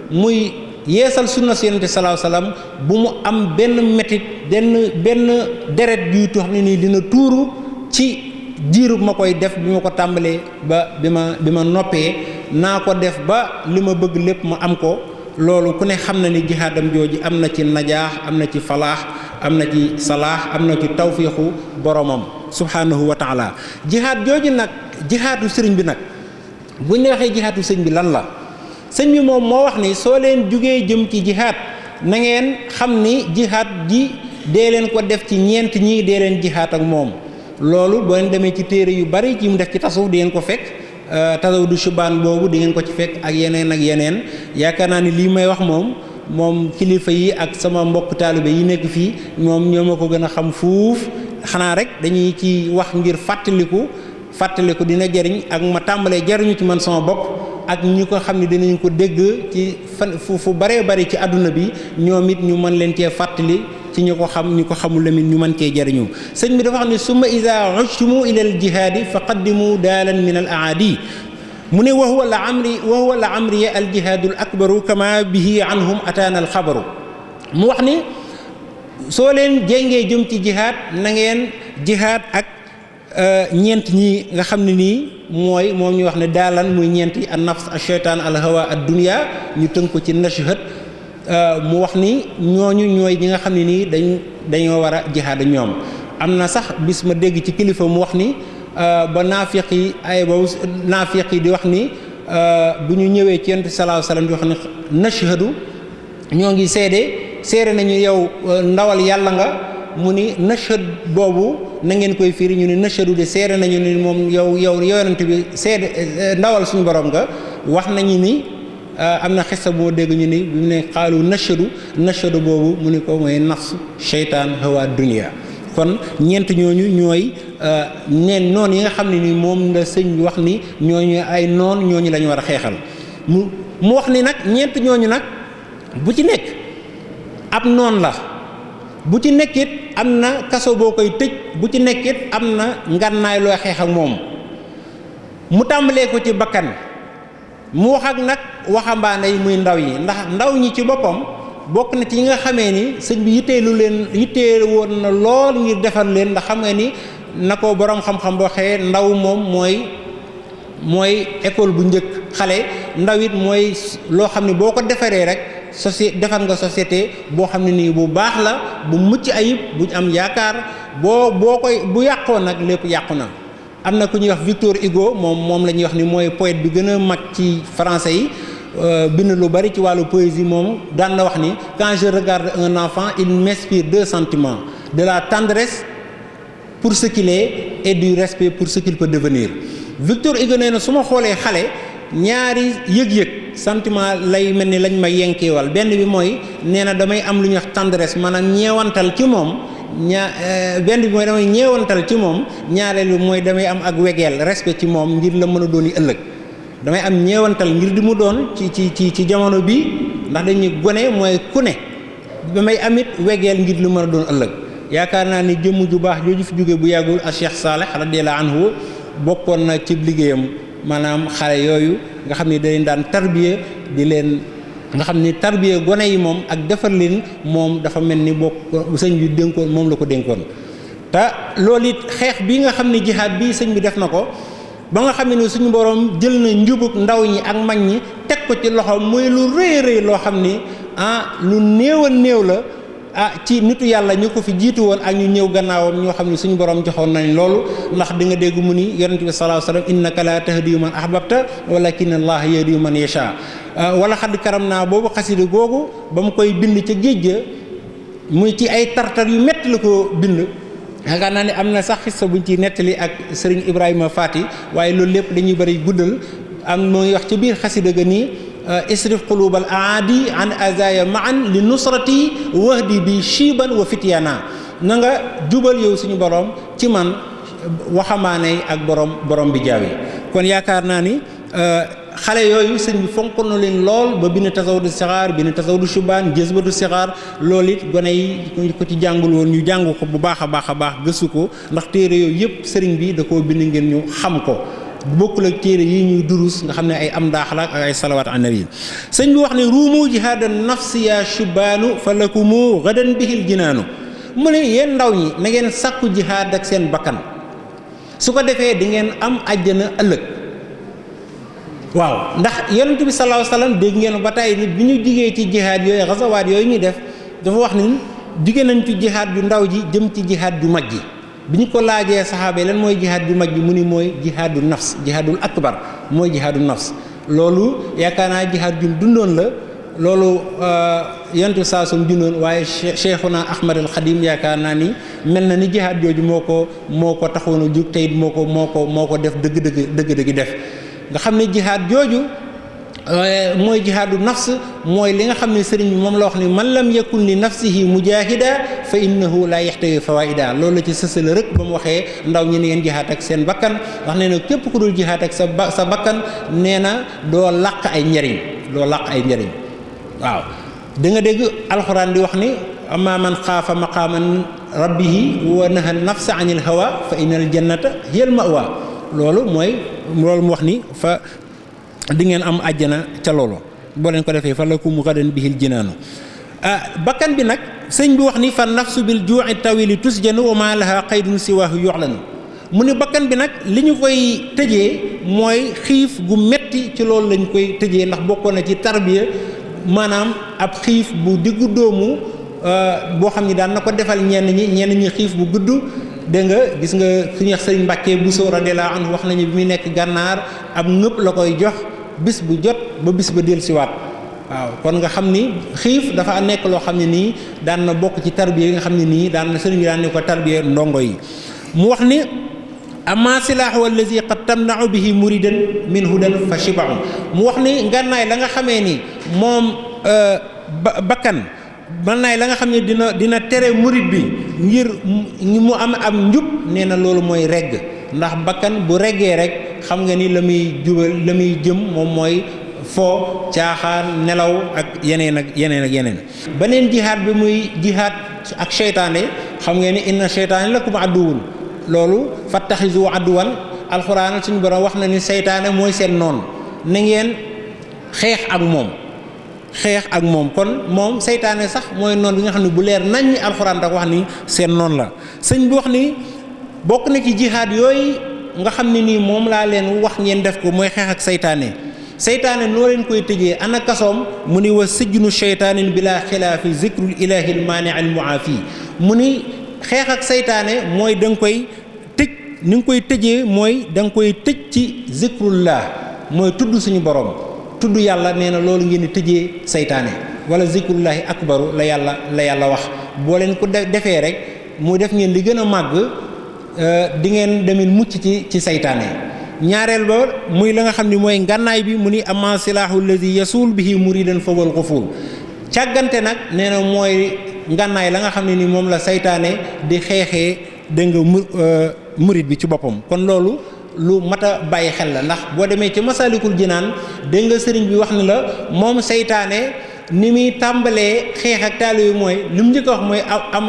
muy yeesal sunna si yonente salaahu salaam bu mu am benn métit benn deret juy xam ne nii dina tuuru ci diirub ma koy def bi ma ko tàmbalee ba bi ma noppee naa ko def ba li ma bëgg lépp ma am ko. loolu ku ne xam na ni jihaadam jooju am na ci najaax am na ci falaax am na ci salaax am na ci tawfiixu boromam subhaanahu wa taala. jihaad jooju nag jihaadu sëriñ bi nag bu ñu waxee jihaadu sëñ bi lan la sëñ bi moom moo wax ni soo leen jugee jëm ci jihaad na ngeen xam ni jihaad ji dee leen ko def ci ñeent ñii dee leen jihaad ak moom. loolu boo leen demee ci téere yu bari ci mu def ci tasawuf di ngeen ko fekk tasawudu shubaan boobu di ngeen ko ci fekk ak yeneen yaakaar naa ni lii may wax moom kilifa yi ak sama mbokk taalibe yi nekk fii moom ñoo ma ko gën a xam fuuf xanaa rek dañuy ci wax ngir fàttaliku dina jariñ ak ma tàmbalee jariñu ci man sama bopp ak ñi ko xam ne dinañ ko dégg ci fu baree bari ci àdduna bi ñoom it ñu mën leen cee fàttali ci ñu ko xam ñu ko xamul lamit ñu mën cee jariñu sëñ bi dafa xam ne summa iza ujtumu ila al jihaadi fa qaddimu daalan min al aadi mu ne wa huwa la amri al jihaadu al akbaru kama bihi anhum ataana al xabaru mu wax ni soo leen jéngee jëm ci jihaad na ngeen jihaad ak ñeent ñi nga xam ne nii mooy moom ñu wax ne daalan muy ñeent yi an nafs al shaytaan al hawa ad dunya ñu tënk ko ci nashhad mu wax ni ñooñu ñooy ñi nga xam ne nii dañoo war a jihaad ñoom. am na sax bis ma dégg ci kilifa mu wax ni ba naafiq yi di wax ni bu ñu ñëwee ci Yonent sallallahu alayhi wasallam di wax ne nashhadu ñoo ngi seede nañu yow ndawal yàlla nga mu ni nashhad boobu na ngeen koy firi ñu ne nashhadu de seede nañu ni moom yow Yonent bi seede ndawal suñu borom nga wax nañu ni. am na xista bu ma dégg ñu ni bi mu ne xaalu nashadu boobu mu ni ko mooy nafs sheytaan hawa dunia kon ñeent ñooñu ñooy noon yi nga xam ne ni moom la sëñ bi wax ni ñooñu ay noon ñooñu la ñu war a xeexal mu wax ni nag ñeent ñooñu nag bu ci nekk ab noon la bu ci nekkit am na kaso boo koy tëj bu ci nekkit am na ngànnaay looy xeex ak moom mu tàmbalee ko ci bakkan mu wax ak nag waxambaane yi muy ndaw yi ndax ndaw ñi ci boppam bokk na ci ñi nga xamee ni sëñ bi yittee woon na lool ngir defar leen ndax xam nga ni na ko boroom xam-xam boo xëyee ndaw moom mooy école bu njëkk xale ndaw it mooy loo xam ne boo ko defaree rek defar nga société boo xam ne nii bu baax la bu mucc ayib bu am yaakaar bu yàqoo nag lépp yàqu na. am na ku ñuy wax Victor Hugo moom la ñuy wax ni mooy poète bi gën a mag ci français yi bind lu bari ci wàllu poésie moom daan na wax ni quand je regarde un enfant il m'inspire deux sentiments de la tendresse pour ce qu'il est et du respect pour ce qu'il peut devenir. Victor Hugo nee na su ma xoolee xale ñaari yëg-yëg sentiment lay mel ni lañ ma yenkeewal benn bi mooy nee na damay am lu ñuy wax tendresse maanaam ñeewantal ci moom. benn bi mooy damay ñeewantal ci moom ñaareel bi mooy damay am ak wegeel respect ci moom ngir la mën a doon ëllëg damay am ñeewantal ngir di mu doon ci jamono bi ndax dañuy gone mooy ku ne damay amit wegeel ngir lu mën a doon ëllëg yaakaar naa ni jëmm ju baax jooju fi jóge bu yàggul ak Cheikh Saleh radiyallahu anhu bokkoon na ci liggéeyam maanaam xale yooyu nga xam ne dañ daan tarbiye di leen nga xam ni tarbiya gone yi moom ak defar leen moom dafa mel ni bokk sëñ bi dénkoon moom la ko dénkoon te loolu it xeex bi nga xam ne jihaad bi sëñ bi def na ko ba nga xam ne suñu borom jël na njubug ndaw ñi ak mag ñi teg ko ci loxo muy lu rëy loo xam ni lu néew la ci nitu yàlla ñu ko fi jiitu woon ak ñu ñëw gannaawam ñoo xam ne suñu borom joxoon nañ loolu ndax di nga dégg mu ni yonent bi sallallahu alayhi wasallam innaka la tahdi man ahbabta walakin allah yahdi man yasha wala xadd karam naa boobu xasida googu ba mu koy bind ca géej ga muy ci ay tartar yu metti la ko bind yaakaar naa ne am na sax xissa buñ ci nettali ak sëriñ Ibrahima Fati waaye loolu lépp dañuy bëri guddal am mooy wax ci biir xasida ga nii isrif qulubal aadi an azaya maan li nusrati wahdi bi shiban wa fityana na nga jubal yow suñu borom ci man waxamaane ak borom bi jaaw yi kon yaakaar naa ni xale yooyu sëñ bi fonk na leen lool ba bind tasawudu sixaar bind tasawudu shubaan jazbatu sixaar loolu it gone yi ko ci jàngul woon ñu jàng ko bu baax a baax gëstu ko ndax téere yooyu yëpp sëriñ bi da koo bind ngeen ñu xam ko bokkul ak téere yi ñuy durus nga xam ne ay am daax la ak ay salawaat an nabi sëñ bi wax ne ruumu jihaada nafsi ya shubaanu fa lakumu gadan bihil jinaanu mu ne yéen ndaw ñi na ngeen sàkku jihaad ak seen bakkan su ko defee di ngeen am àjjana ëllëg. waaw ndax yonent bi sallallahu alayhi wasallam dégg ngeen ba tey ni bi ñu jigee ci jihaad yooyu xasawaat yooyu ñuy def dafa wax ni jigée nañ ci jihaad ju ndaw ji jëm ci jihaad ju mag ji. bi ñu ko laajee saxaaba yi lan mooy jihaad ju mag ji mu ni mooy jihaadu nafs jihaadul akbar mooy jihaadu nafs loolu yaakaar naa jihaad ju dundoon la. loolu yonent bi saa sum jundoon waaye Cheikhuna Ahmad al Khadim yaakaar naa ni mel na ni jihaad jooju moo ko taxoon a jóg tey moo ko def dëgg def nga xam ne jihaad jooju mooy jihaadu nafs mooy li nga xam ne sëriñ bi moom la wax ni man lam yakun li nafsihi mujahida fa innahu la yaxtawi fawaida loolu la ci sësale rek ba mu waxee ndaw ñi ne ngeen jihaad ak seen bakkan wax nee na képp ku dul jihaad ak sa bakkan nee na doo làq ay njariñ waaw da nga dégg alxuraan di wax ni amma man xaafa maqaaman rabbihi wa naha nafsa anil hawa fa innal jannata hiyal ma'wa loolu mu wax ni fa di ngeen am àjjana ca loolu boo leen ko defee fa lakum gadan bihil jinaanu bakkan bi nag sëñ bi wax ni fa nafsu bil juu'i tawili tusjanu wa ma laha qaydun siwaahu yu'lanu mu ni bakkan bi nag li ñu koy tëjee mooy xiif gu metti ci loolu lañ koy tëjee ndax bokkoon na ci tarbiya maanaam ab xiif bu diggu doomu boo xam ni daan na ko defal ñenn ñi xiif bu gudd dégg nga gis nga suñu wax sëriñ Mbàkke Buso radiyallaahu anhu wax nañu bi muy nekk gànnaar ab ngëpp la koy jox bis bu jot ba bis ba dellusiwaat waaw kon nga xam ni xiif dafa nekk loo xam ne nii daan na bokk ci tarbiya yi nga xam ne nii daan na sëriñ bi daan ne ko tarbiya ndongo yi mu wax ni amma silaahu allazi qad tamna'u bihi muridan min hudan fa shibahu mu wax ni ngànnaay la nga xamee ni moom bakkan ngànnaay la nga xam ne dina tere murid bi ngir mu am njub nee na loolu mooy regg ndax bakkan bu reggee rek xam nga ni la muy jëm moom mooy foo caaxaan nelaw ak yeneen beneen jihaad bi muy jihaad ak seytaane xam nga ni inna seytaane lakum aduwwun loolu fattaxizu aduwan alxuraan suñu borom wax na ni seytaane mooy seen noon na ngeen xeex ak moom kon moom seytaane sax mooy noon bi nga xam ne bu leer nañ alxuraan da ko wax ni seen noon la sëñ bi wax ni bokk na ci jihaad yooyu nga xam ne nii moom laa leen wax ngeen def ko mooy xeex ak seytaane noo leen koy tëjee ana kasoom mu ni wa sijnu seytaanin bila xilaafi zikrul ilahi al maani al muafi mu ni xeex ak seytaane mooy da nga koy tëj ni nga koy tëjee mooy da nga koy tëj ci zikrullah mooy tudd suñu borom tudd yàlla nee na loolu ngeen di tëjee seytaane wala zikrullahi akbaru la yàlla wax boo leen ko defee rek mu def ngeen li gën a màgg di ngeen demit mucc ci seytaane ñaareel ba muy la nga xam ni mooy ngànnaay bi mu ni amma silaahu allazi yasul bihi muridan fa wal ghuful càggante nag nee na mooy ngànnaay la nga xam ne ni moom la saytaane di xeexee dégg nga murid bi ci boppam kon loolu lu mat a bàyyi xel la ndax boo demee ci Masaalikul Jinaan dégg nga sëriñ bi wax ni la moom saytaane ni muy tàmbalee xeex ak taalibe mooy li mu njëkk a wax mooy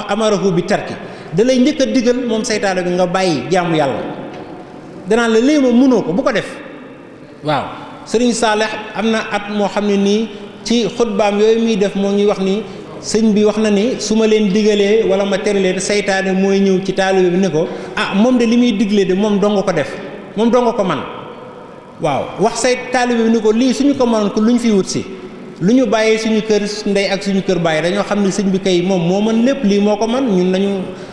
amarahu bi tarki da lay njëkk a digal moom saytaane bi nga bàyyi jaamu yàlla danaa la léegi moom mënoo ko bu ko def waaw sëriñ Saalex am na at moo xam ne nii ci xutbaam yooyu muy def moo ñuy wax ni sëñ bi wax na ni su ma leen digalee wala ma tere leen saytaane mooy ñëw ci taalibe bi ne ko moom de li muy diglee de moom donga ko def moom donga ko man waaw wax say taalibe bi ni ko lii suñu ko mënoon ko lu ñu fiy wut si lu ñu bàyyee suñu kër ndey ak suñu kër bàyyi dañoo xam ne sëñ bi kay moom moo mën lépp lii moo ko man ñun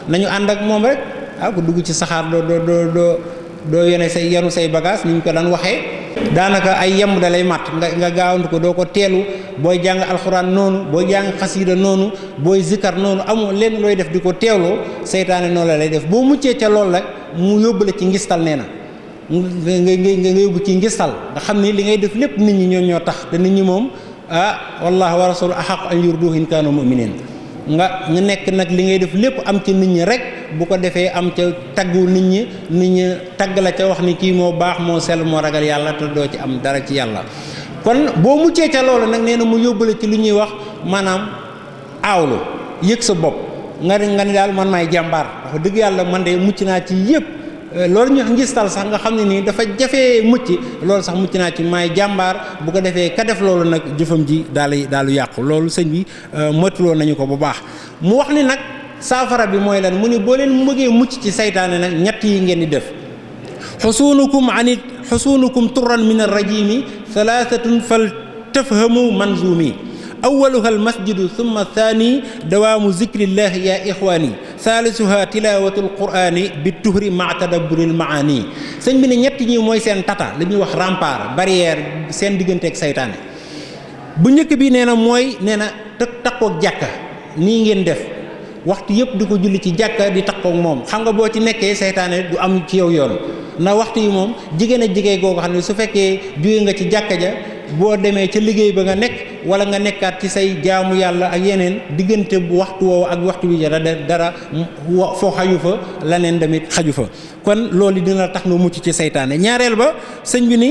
nañu ànd ak moom rek ku dugg ci saxaar doo yenu say bagage ni ñu ko daan waxee daanaka ay yemb da lay mat nga gaawantu ko doo ko teelu booy jàng alxuraan noonu booy jàng xasiida noonu booy zikkar noonu amoo leen looy def di ko teewloo seytaane noonu la lay def boo muccee ca loolu rek mu yóbbu la ci ngistal nee na nga yóbbu ci ngistal nga xam ni li ngay def lépp nit ñi ñoo tax te nit ñi moom wallahu wa rasuluhu ahaqu an yurduhu in kaanu mu'minin nga nekk nag li ngay def lépp am ci nit ñi rek bu ko defee am ca taggu nit ñi tagg la ca wax ni kii moo baax moo sell moo ragal yàlla te doo ci am dara ci yàlla kon boo muccee ca loolu nag nee na mu yóbbale ci lu ñuy wax maanaam aawlu yëg sa bopp nga ne daal man maay jàmbaar wax dëgg yàlla man de mucc naa ci yëpp loolu ñu wax ngistal sax nga xam ne nii dafa jafee mucc loolu sax mucc naa ci maay jàmbaar bu ko defee ka def loolu nag jëfam ji daalu yàqu loolu sëñ bi moytuloo nañu ko bu baax mu wax ni nag saafara bi mooy lan mu ni boo leen mëgee mucc ci saytaane nag ñett yi ngeen di def xusuunukum turran min arrajimi thalathatun fal tafhamu manzumi awaluha almasjidu thumma thani dawaamu zikrillahi ya ixwaani thaalisuha tilawatu alqurani bi tuhri ma tadabburi almaani sëñ bi ne ñett ñi mooy seen tata li ñuy wax rempart barrière seen diggante ak saytaane bu njëkk bi nee na mooy nee na takkook jàkka nii ngeen def waxtu yëpp di ko julli ci jàkka di takkook moom xam nga boo ci nekkee saytaane du am ci yow yoon na waxtu yi moom jigéen a jigéen googu xam ne su fekkee jóge nga ci jàkka ja boo demee ca liggéey ba nga nekk wala nga nekkaat ci say jaamu yàlla ak yeneen diggante bu waxtu woowu ak waxtu bi dara foo xaju fa leneen tamit xaju fa kon loolu dina tax nga mucc ci saytaane ñaareel ba sëñ bi ni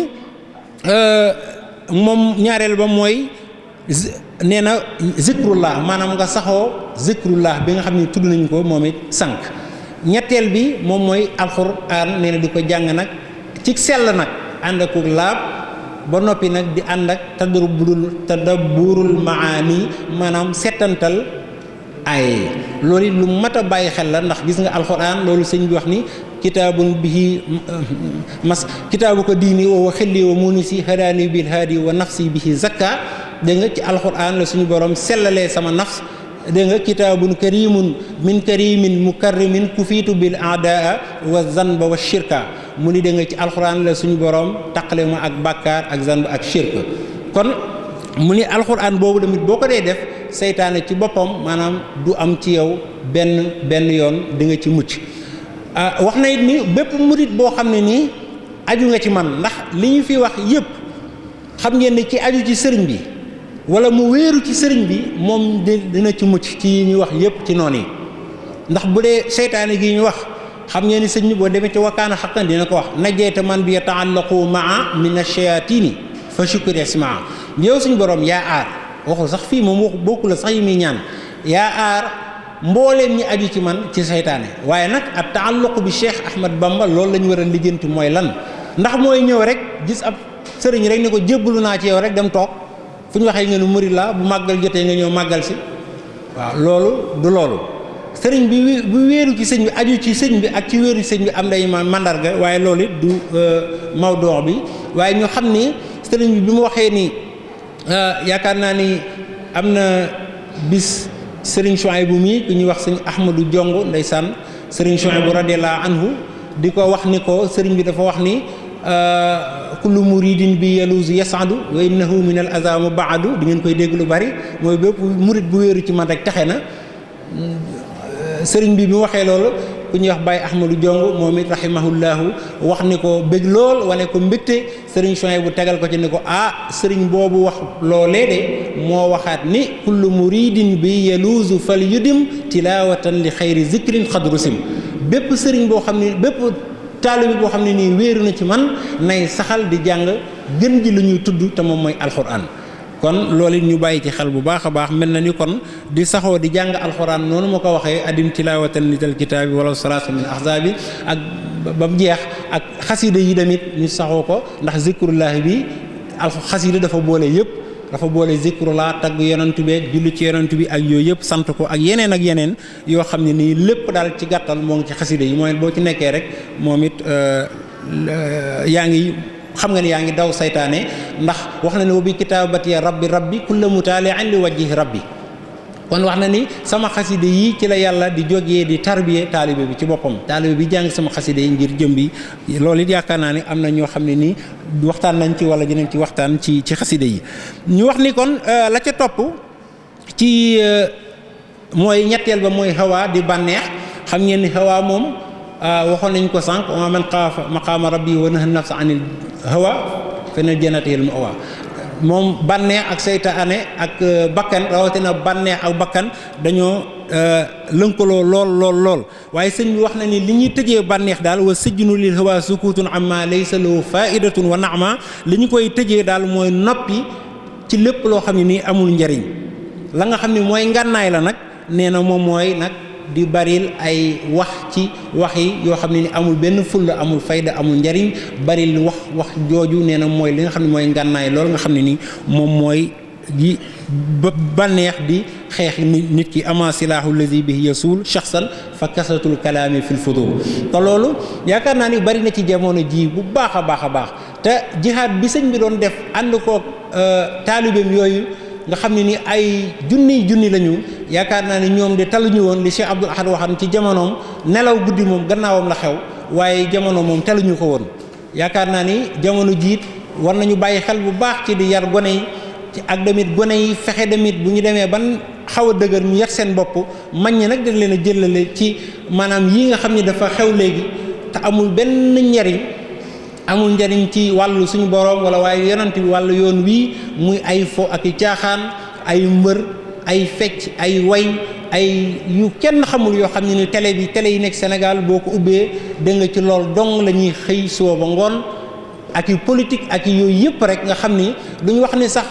moom ñaareel ba mooy nee na zikrullah maanaam nga saxoo zikrullah bi nga xam ne tudd nañu ko moom it sànq ñetteel bi moom mooy alxuraan nee na di ko jàng nag ci sell nag ànd ak laab ba noppi nag di ànd ak tadabburul maani maanaam settantal ay loolu lu mat a bàyyi xel la ndax gis nga alxuraan loolu sëñ bi wax ni kitaabun bihi kitaabu ko diini wa xilli wa munisi hadaani bil haadi wa nafsi bihi zakka dégg nga ci alxuraan la suñu borom sellalee sama nafs dégg nga kitaabun karimun min karimin mukarrimin kufiitu bil aadaa wa zanba wa shirka mu ni dégg nga ci alxuraan la suñu borom taqale ma ak bàkkaar ak zanba ak shirka kon mu ni alxuraan boobu tamit boo ko dee def seytaane ci boppam maanaam du am ci yow benn yoon di nga ci mucc wax na it ni bépp murit boo xam ne nii aju nga ci man ndax li ñu fi wax yépp xam ngeen ne ci aju ci sëriñ bi wala mu wéeru ci sëriñ bi moom dina ci mucc ci yi ñu wax yépp ci noonu yi ndax bu dee seytaane gi ñu wax xam ngeen ni sëñ bi boo demee ci wakkaana xaqan dina ko wax najeyta man bi yataallaqu maa min ash-shayatini fa shukri ismaa yow suñu borom yaa aar waxul sax fii moom wax bokku la sax yi muy ñaan yaa aar mbooleem ñi aju ci man ci seytaane waaye nag at taalluq bi Cheikh Ahmad Bamba loolu la ñu war a lijjanti mooy lan ndax mooy ñëw rek gis ab sëriñ rek ni ko jébbalu naa ci yow rek dem toog fu ñu waxee nga nu murid la bu màggal jotee nga ñëw màggal si waaw loolu du loolu sëriñ bi bu wéeru ci sëñ bi aju ci sëñ bi ak ci wéeru ci sëñ bi am day mandarga waaye loolu it du mawduu bi waaye ñu xam ni sëriñ bi mu waxee ni yaakaar naa ni am na bis sëriñ Chouaïbou mii ku ñuy wax sëñ Ahmadou Diongo ndeysaan sëriñ Chouaïbou radiyallahu anhu di ko wax ni ko sëriñ bi dafa wax ni kullu muridin bi yaluusu yasadu wa innahu min al azamu baadu di ngeen koy dégg lu bari mooy bépp murid bu wéeru ci man rek taxe na sëriñ bi mu waxee loolu ku ñuy wax Baye Ahmadou Diongo moom it rahimahullahu wax ni ko bëgg lool wane ko mbégte sëriñ Chouaïbou bu tegal ko ci ni ko sëriñ boobu wax loolee de moo waxaat ni kullu muridin bi yaluusu fal yudim tilawatan li xayri zikrin xadrusim bépp sëriñ boo xam ne bépp taalibi boo xam ne nii wéeru na ci man nay saxal di jàng gën ji lu ñuy tudd te moom mooy alxuraan kon loolu it ñu bàyyi ci xel bu baax a baax mel na ni kon di saxoo di jàng alxuraan noonu ma ko waxee adim tilaawatan lital kitaabi wala salaasa min ahzaabi ak ba mu jeex ak xasida yi tamit ñu saxoo ko ndax zikrullahi bi xasida dafa boole yëpp dafa boole zikrullah tagg yonantu bi julli ci yonantu bi ak yooyu yëpp sant ko ak yeneen yoo xam ne nii lépp daal ci gàttal moo ngi ci xasida yi mooy boo ci nekkee rek moom it yaa ngi xam nga ni yaa ngi daw saytaane ndax wax na ne wa bi kitaabati rabbi kulla mutaali'in li wajhi rabbi kon wax na ni sama xaside yi ci la yàlla di jógee di tarbiye taalibe bi ci boppam taalibe bi jàng sama xaside yi ngir jëm bi loolu it yaakaar naa ne am na ñoo xam ne nii waxtaan nañ ci wala dinañ ci waxtaan ci xaside yi ñu wax ni kon la ca topp ci mooy ñetteel ba mooy hawa di bànneex xam ngeen ni hawa moom waxoon nañ ko sànq wa man xaafa maqaama rabbi wa naha nafsa anil hawa feneen jannatil ma'wa moom bànneex ak seytaane ak bakkan rawatina bànneex ak bakkan dañoo lënkaloo lool waaye sëñ bi wax na ni li ñuy tëjee bànneex daal wa sijnu lil hawa sukutun amma laysa lahu faidatun wa naama li ñu koy tëjee daal mooy noppi ci lépp loo xam ne nii amul njariñ la nga xam ne mooy ngànnaay la nag nee na moom mooy nag di baril ay wax ci wax yi yoo xam ne ni amul benn fulla amul fayda amul njariñ baril wax jooju nee na mooy li nga xam ne mooy ngànnaay loolu nga xam ne ni moom mooy gi bànneex di xeex nit ki ama silaahu lazi bihi yasuul shaxsan fa kasratul kalaami fil fudul te loolu yaakaar naa ni bari na ci jamono ji bu baax a baax a baax te jihaad bi sëñ bi doon def ànd koog taalibeem yooyu nga xam ne ni ay junni lañu yaakaar naa ni ñoom de taluñu woon li Cheikh Abdoul Ahad waxan ci jamonoom nelaw guddi moom gannaawam la xew waaye jamono moom taluñu ko woon yaakaar naa ni jamono jiit war nañu bàyyi xel bu baax ci di yar gone yi ak damit gone yi fexe damit bu ñu demee ban xaw a dëgër ñu yar seen bopp mag ñi nag dañ leen a jëlale ci maanaam yi nga xam ne dafa xew léegi te amul benn njariñ ci wàllu suñu boroom wala waaye yonent bi wàllu yoon wii muy ay fo ak i caaxaan ay mbër ay fecc ay way ay yu kenn xamul yoo xam ne ni télé yi nekk Sénégal boo ko ubbee dégg nga ci lool dong la ñuy xëy suba ba ngoon ak i politique ak i yooyu yëpp rek nga xam ni duñu wax ni sax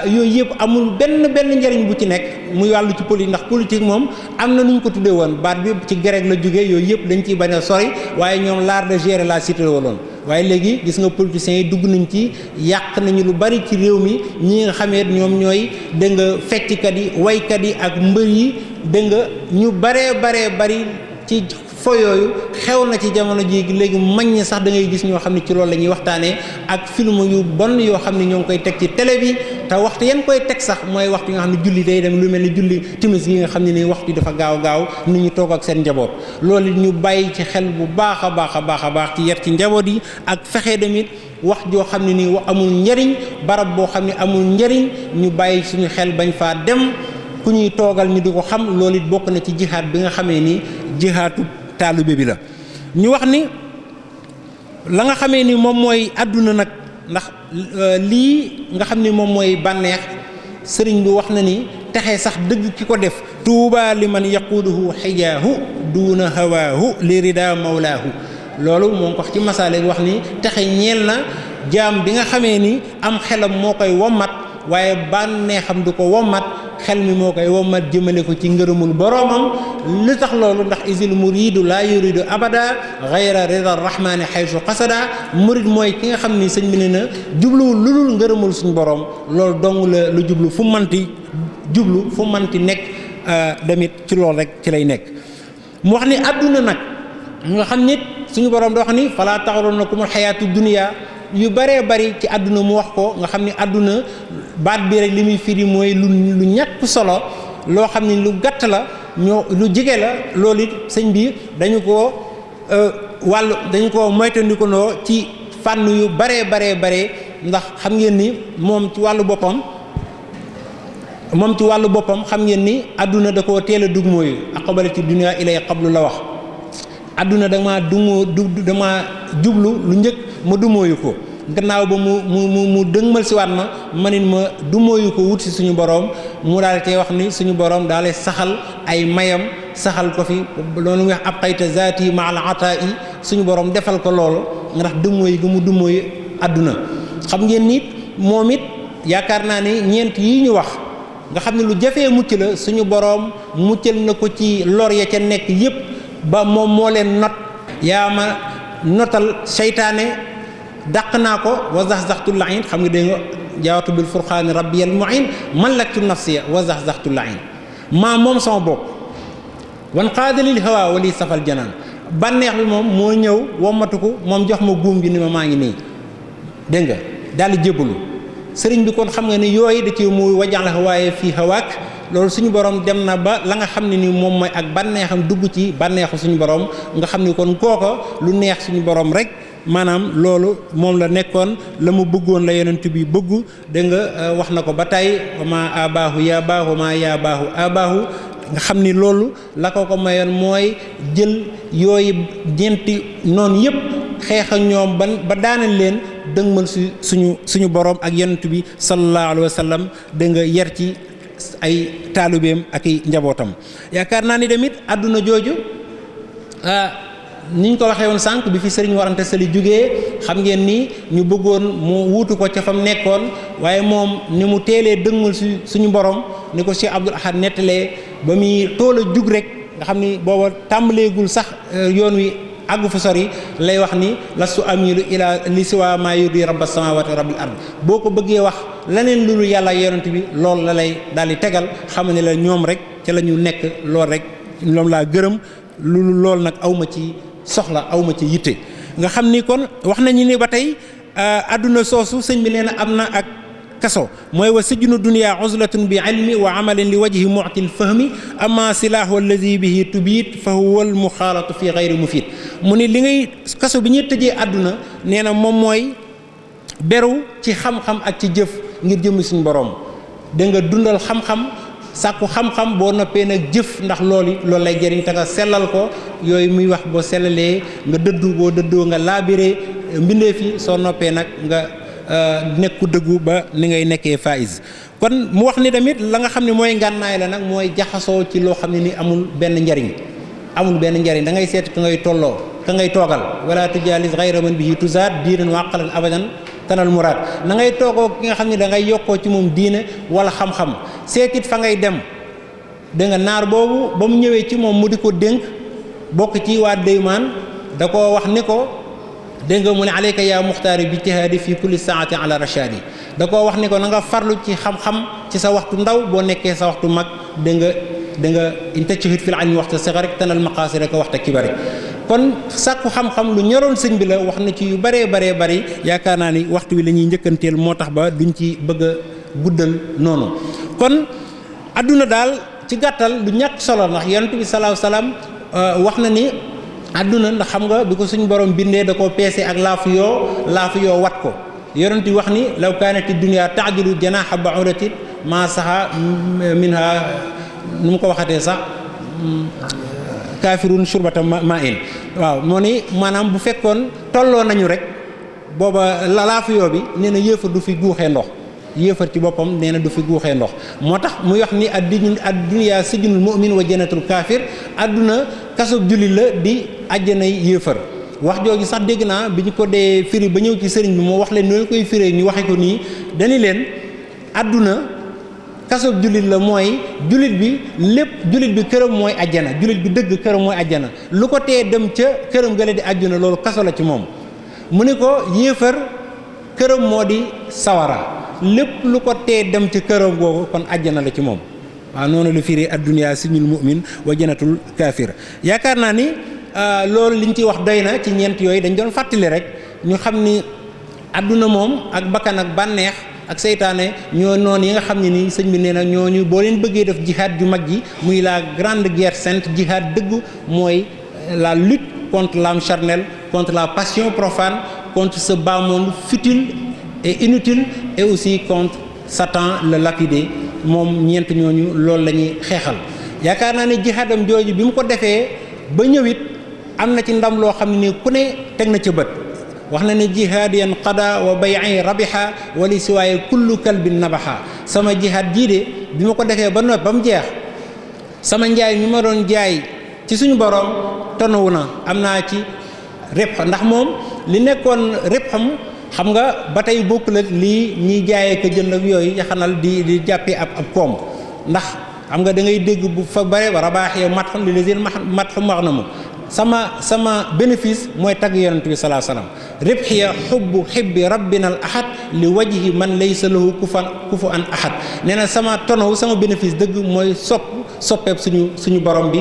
yooyu yëpp amul benn njariñ bu ci nekk muy wàllu ci politique ndax politique moom am na nu ñu ko tuddee woon baat bi ci grec la jógee yooyu yëpp dañ ciy bañ a sori waaye ñoom l'art de gérer la cité waloon waaye léegi gis nga politiciens yi dugg nañ ci yàq nañu lu bari ci réew mi ñi nga xamee ñoom ñooy dégg nga fecckat yi waykat yi ak mbër yi dégg nga ñu baree bari ci fo yooyu xew na ci jamono ji léegi mag ñi sax da ngay gis ñoo xam ne ci loolu la ñuy waxtaanee ak film yu bon yoo xam ne ñoo ngi koy teg ci télé bi te waxtu yan koy teg sax mooy waxtu yi nga xam ne julli day dem lu mel ni julli timis yi nga xam ne ni waxtu dafa gaaw nit ñu toog ak seen njaboot loolu ñu bàyyi ci xel bu baax a baax ci yar ci njaboot yi ak fexe damit wax joo xam ne nii amul njariñ barab boo xam ne amul njariñ ñu bàyyi suñu xel bañ faa dem ku ñuy toogal ñu di ko xam loolu it bokk na ci jihaad bi nga xamee ni jihaatu taalibe bi la ñu wax ni la nga xamee ni moom mooy àdduna nag ndax lii nga xam ni moom mooy bànneex sëriñ bi wax na ni texe sax dëgg ki ko def tuuba li man yaquuduhu xijaahu duuna hawaahu li rida mawlaahu loolu moo ko wax ci masaale wax ni texe ñeel na jaam bi nga xamee ni am xelam moo koy wommat waaye bànneexam du ko wommat xel mi moo koy wommat jëmale ko ci ngërëmul boroomam li tax loolu ndax isil muridu laa yuridu abada gayra rida rahmani xaysu xasada murid mooy ki nga xam ni sëñ bi ne na jubluwul lu dul ngërëmul suñu boroom loolu dong la lu jublu fu manti nekk damit ci loolu rek ci lay nekk mu wax ni àdduna nag nga xam nit suñu boroom da wax ni falaa taxurrannakumul xayaatu dunya yu baree bari ci àdduna mu wax ko nga xam ni àdduna baat bi rek li muy firi mooy lu ñàkk solo loo xam ni lu gàtt la lu jege la loolu it sëñ bi dañu ko moytandikoo ci fànn yu baree ndax xam ngeen ni moom ci wàllu boppam xam ngeen ni àdduna da koo teel a dug mooyu aqbalati dunya ilay qablu la wax àdduna dama jublu lu njëkk ma dumóoyu ko gannaaw ba mu dëgmal si waat ma nit ma dumóoyu ko wut si suñu boroom mu daal tey wax ni suñu boroom daal saxal ay mayam saxal ko fi loolu muy wax ab xayta zaati ma al ataa yi suñu boroom defal ko loolu ndax dumóoyu gi mu dumóoyu àdduna xam ngeen nit moom it yaakaar naa ni ñeent yi ñu wax nga xam ne lu jafee mucc la suñu boroom muccal na ko ci lor ya ca nekk yépp ba moom moo leen not yaa ma notal seytaane dàq naa ko wa zaxzaxtu lain xam nga dégg nga jaawatu bil furqaani rabbiyal muin malaktu nafsiya wa zaxzaxtu lain maa moom sama bopp wan qaadalil hawa wali safal janaan bànneex bi moom moo ñëw wommatu ko moom jox ma guum gi ni ma maa ngi nii dégg nga daal di jébbalu sëriñ bi kon xam nga ni yooyu da ci muy wajaxla hawaaye fii hawaak loolu suñu borom dem na ba la nga xam ne ni moom mooy ak bànneexam dugg ci bànneexu suñu borom nga xam ni kon kooko lu neex suñu borom rek maanaam loolu moom la nekkoon la mu bëggoon la yonent bi bëggu dégg nga wax na ko ba tey ma abaahu yaa baahu ma yaa baahu abaahu nga xam ni loolu la ko mayoon mooy jël yooyu ñeenti noonu yëpp xeex ak ñoom ba daanal leen dëgmal si suñu borom ak yonent bi sallallahu alayhi wa sallam dégg nga yar ci ay taalubeem ak i njabootam yaakaar naa ni tamit àdduna jooju ni ñu ko waxee woon sànq bi fi sëriñ Mor Anta Sali jógee xam ngeen ni ñu bëggoon mu wuutu ko ca fam nekkoon waaye moom ni mu teelee dëgmal si suñu borom ni ko Cheikh Abdoul Ahad nettalee ba muy tool a jug rek nga xam ni booba tàmbaleegul sax yoon wi àggu fa sori lay wax ni lastu amilu ila li siwa ma yurdi rabbas samawati rabbil ard boo ko bëggee wax leneen lu yàlla yonent bi loolu la lay daal di tegal xam ne la ñoom rek ca la ñu nekk loolu rek ñoom laa gërëm loolu nag awma ci soxla awma ci yitte nga xam ni kon wax nañu ni ba tey adduna soosu sëñ bi nee na am na ak kaso mooy wa sijnu dunya uzlatun bi ilmi wa amalin li wajhi mu'til fahmi amma silahu allazi bihi tubiit fa huwa al muxaalatu fi ghayri mufid mu ni li ngay kaso bi ñuy tëjee àdduna nee na moom mooy beru ci xam-xam ak ci jëf ngir jëmmi suñu borom da nga dundal xam-xam sàkku xam-xam boo noppee nag jëf ndax loolu lay jëriñ te nga sellal ko yooyu muy wax boo sellalee nga dëddu boo dëddoo nga laabiree mbindee fi soo noppee nag nga nekku dëggu ba ni ngay nekkee faiz kon mu wax ni tamit la nga xam ne mooy ngànnaay la nag mooy jaxasoo ci loo xam ne ni amul benn njariñ da ngay seet ka ngay tolloo ka ngay toogal wala tujalis ghayra man bihi tuzaad diinan wa aqlan abadan tanal muraad na ngay toogoo ki nga xam ne da ngay yokkoo ci moom diine wala xam-xam seetit fa ngay dem da nga naar boobu ba mu ñëwee ci moom mu di ko dénk bokk ci waa Deymaan da koo wax ni ko dégg nga mu ne alayka yaa muxtaari bi ijtihaadi fi kulli saati ala rashadi da koo wax ni ko na nga farlu ci xam-xam ci sa waxtu ndaw boo nekkee sa waxtu mag da nga in tajtahid fil ilmi waxta sighari tanal maqaasida ko waxta kibari kon sàkku xam-xam lu ñoroon sëñ bi la wax na ci yu bëree bari yaakaar naa ni waxtu wi la ñuy njëkkanteel moo tax ba duñ ci bëgg a guddal noonu kon adduna daal ci gàttal lu ñàkk solo ndax yonent bi salaahu salaam wax na ni adduna ndax xam nga bi ko suñ borom bindee da koo peese ak laafu yoo wat ko yonent bi wax ni law kaanati dunya ta'dilu janaaha ba'udatin maa saxa minha nu mu ko waxatee sax kaafirun surbata ma in waaw moo ni maanaam bu fekkoon tolloo nañu rek booba laafiyoo bi nee na yéefar du fi guuxee ndox yéefar ci boppam nee na du fi guuxee ndox moo tax muy wax ni ad-dunya sijnul mu'min wa jannatul kaafir adduna kasob julli la di àjjanay yéefar wax jooju sax dégg naa bi ñu ko dee firi ba ñëw ci sëriñ bi moo wax leen noonu koy firee ñu waxe ko nii dañu leen adduna kasob jullit la mooy jullit bi lépp jullit bi këram mooy ajjana jullit bi dëgg këram mooy ajjana lu ko tee dem ca këram gële di àjjana loolu kaso la ci moom mu ni ko yéefar këram moo di sawara lépp lu ko tee dem ca këram googu kon ajjana la ci moom waaw noonu lu firi ad-dunya sijnul mu'min wa jannatul kaafir yaakaar naa ni loolu liñ ci wax doy na ci ñeent yooyu dañ doon fàttali rek ñu xam ni adduna moom ak bakkan ak bànneex ak seytaane ñoo noonu yi nga xam ne nii sëñ bi nee na ñooñu boo leen bëggee def jihad ju mag ji muy la grande guerre sainte jihad dëggu mooy la lutte contre l'âme charnelle contre la passion profane contre ce bas monde futile et inutile et aussi contre Satan le lapidé moom ñeent ñooñu loolu la ñuy xeexal yaakaar naa ne jihadam jooju bi mu ko defee ba ñëwit am na ci ndam loo xam ne nii ku ne teg na ca bët wax na ne jihaadiyan qada wa bay'i rabiha wali siwaaye kullu kalbin nabaha sama jihaad jii de bi ma ko defee ba noppi ba mu jeex sama njaay mi ma doon jaay ci suñu borom tonawu na am naa ci ribh ndax moom li nekkoon ribham xam nga ba tey bokkul ak lii ñiy jaayee ko jënd ak yooyu yaxanal di jàppee ab koom ndax xam nga da ngay dégg bu fa bare wa rabaaxee matxun li lazina matxu wax na mu sama bénéfice mooy tagg yonent bi salaa salaam ribhiya xibbi rabbina al ahad li wajhi man laysa lahu kufu an ahad nee na sama tonow sama bénéfice dëgg mooy soppeeb suñu borom bi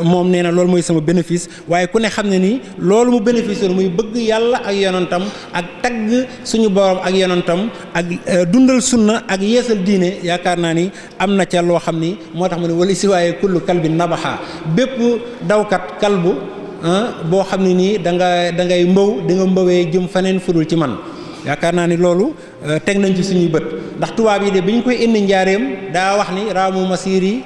moom nee na loolu mooy sama bénéfice waaye ku ne xam ne ni loolu mu bénéfice muy bëgg yàlla ak yonentam ak tagg suñu borom ak yonentam ak dundal sunna ak yeesal diine yaakaar naa ni am na ca loo xam ni moo tax mu ne wala si waaye kullu kalbi nabaxa bépp dawkat kalbu boo xam ne nii da ngay di nga mbawee jëm faneen fudul ci man yaakaar naa ni loolu teg nañ ci suñuy bët ndax tubaab yi de bi ñu koy indi njaareem daa wax ni raamu masiri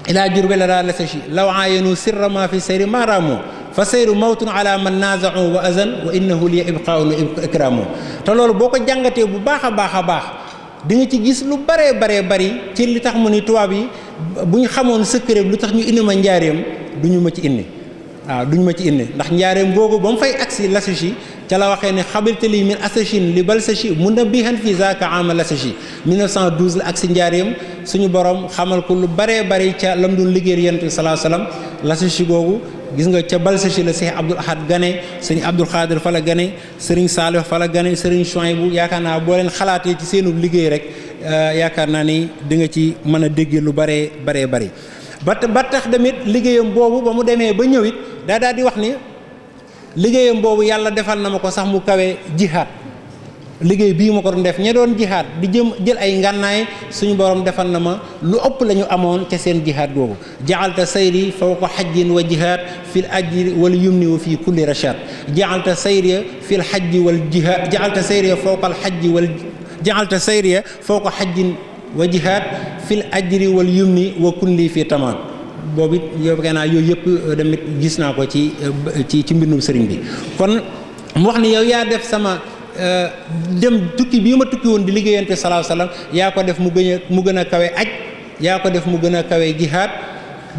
ila Jurbel la la sachi law aayanu sirra ma fi sayri ma raamu fa sayru mawtun ala man naaza'u wa azan wa innahu li ibqaa'un wa ikraamu te loolu boo ko jàngatee bu baax a baax di nga ci gis lu baree bari ci li tax mu ni tubaab yi bu ñu xamoon secret lu tax ñu indi ma njaareem duñu ma ci indi duñu ma ci indi ndax njaareem googu ba mu fay agsi la sachi ca la waxee ne xabiltali min asachin li bal sachi mun na bihan fi zaka ama la sachi 1912 la agsi njaareem suñu borom xamal ko lu baree bari ca lam doon liggéey yonent bi salaa salaam la sachi googu gis nga ca Balsachi la Cheikh Abdoul Ahad gane sëñ Abdoul Khadir fa la gane sëriñ Saalih fa la gane sëriñ Chouaïbou yaakaar naa boo leen xalaatee ci seenu liggéey rek yaakaar naa ni di nga ci mën a dégg lu baree bari ba tax tamit liggéeyam boobu ba mu demee ba ñëw it daal di wax ni liggéeyam boobu yàlla defal na ma ko sax mu kawe jihaad liggéey bii ma ko doon def ña doon jihaad di jël ay ngànnaay suñu borom defal na ma lu ëpp la ñu amoon ca seen jihaad boobu ja'alta sayri fawqa hajjin wa jihaad fil ajri wal yumni wa fii kulli rashad ja'alta sayri fil hajji wal jihaad ja'alta sayri fawqa al hajji wal ja'alta sayri fawqa hajjin wa jihaad fil ajri wal yumni wa kulli fii tamaam boobu it yooyu yëpp damit gis naa ko ci mbindum sëriñ bi kon mu wax ni yow yaa def sama dem tukki bii ma tukki woon di liggéeyante salaahu salaam yaa ko def mu gën a kawe aj yaa ko def mu gën a kawe jihaad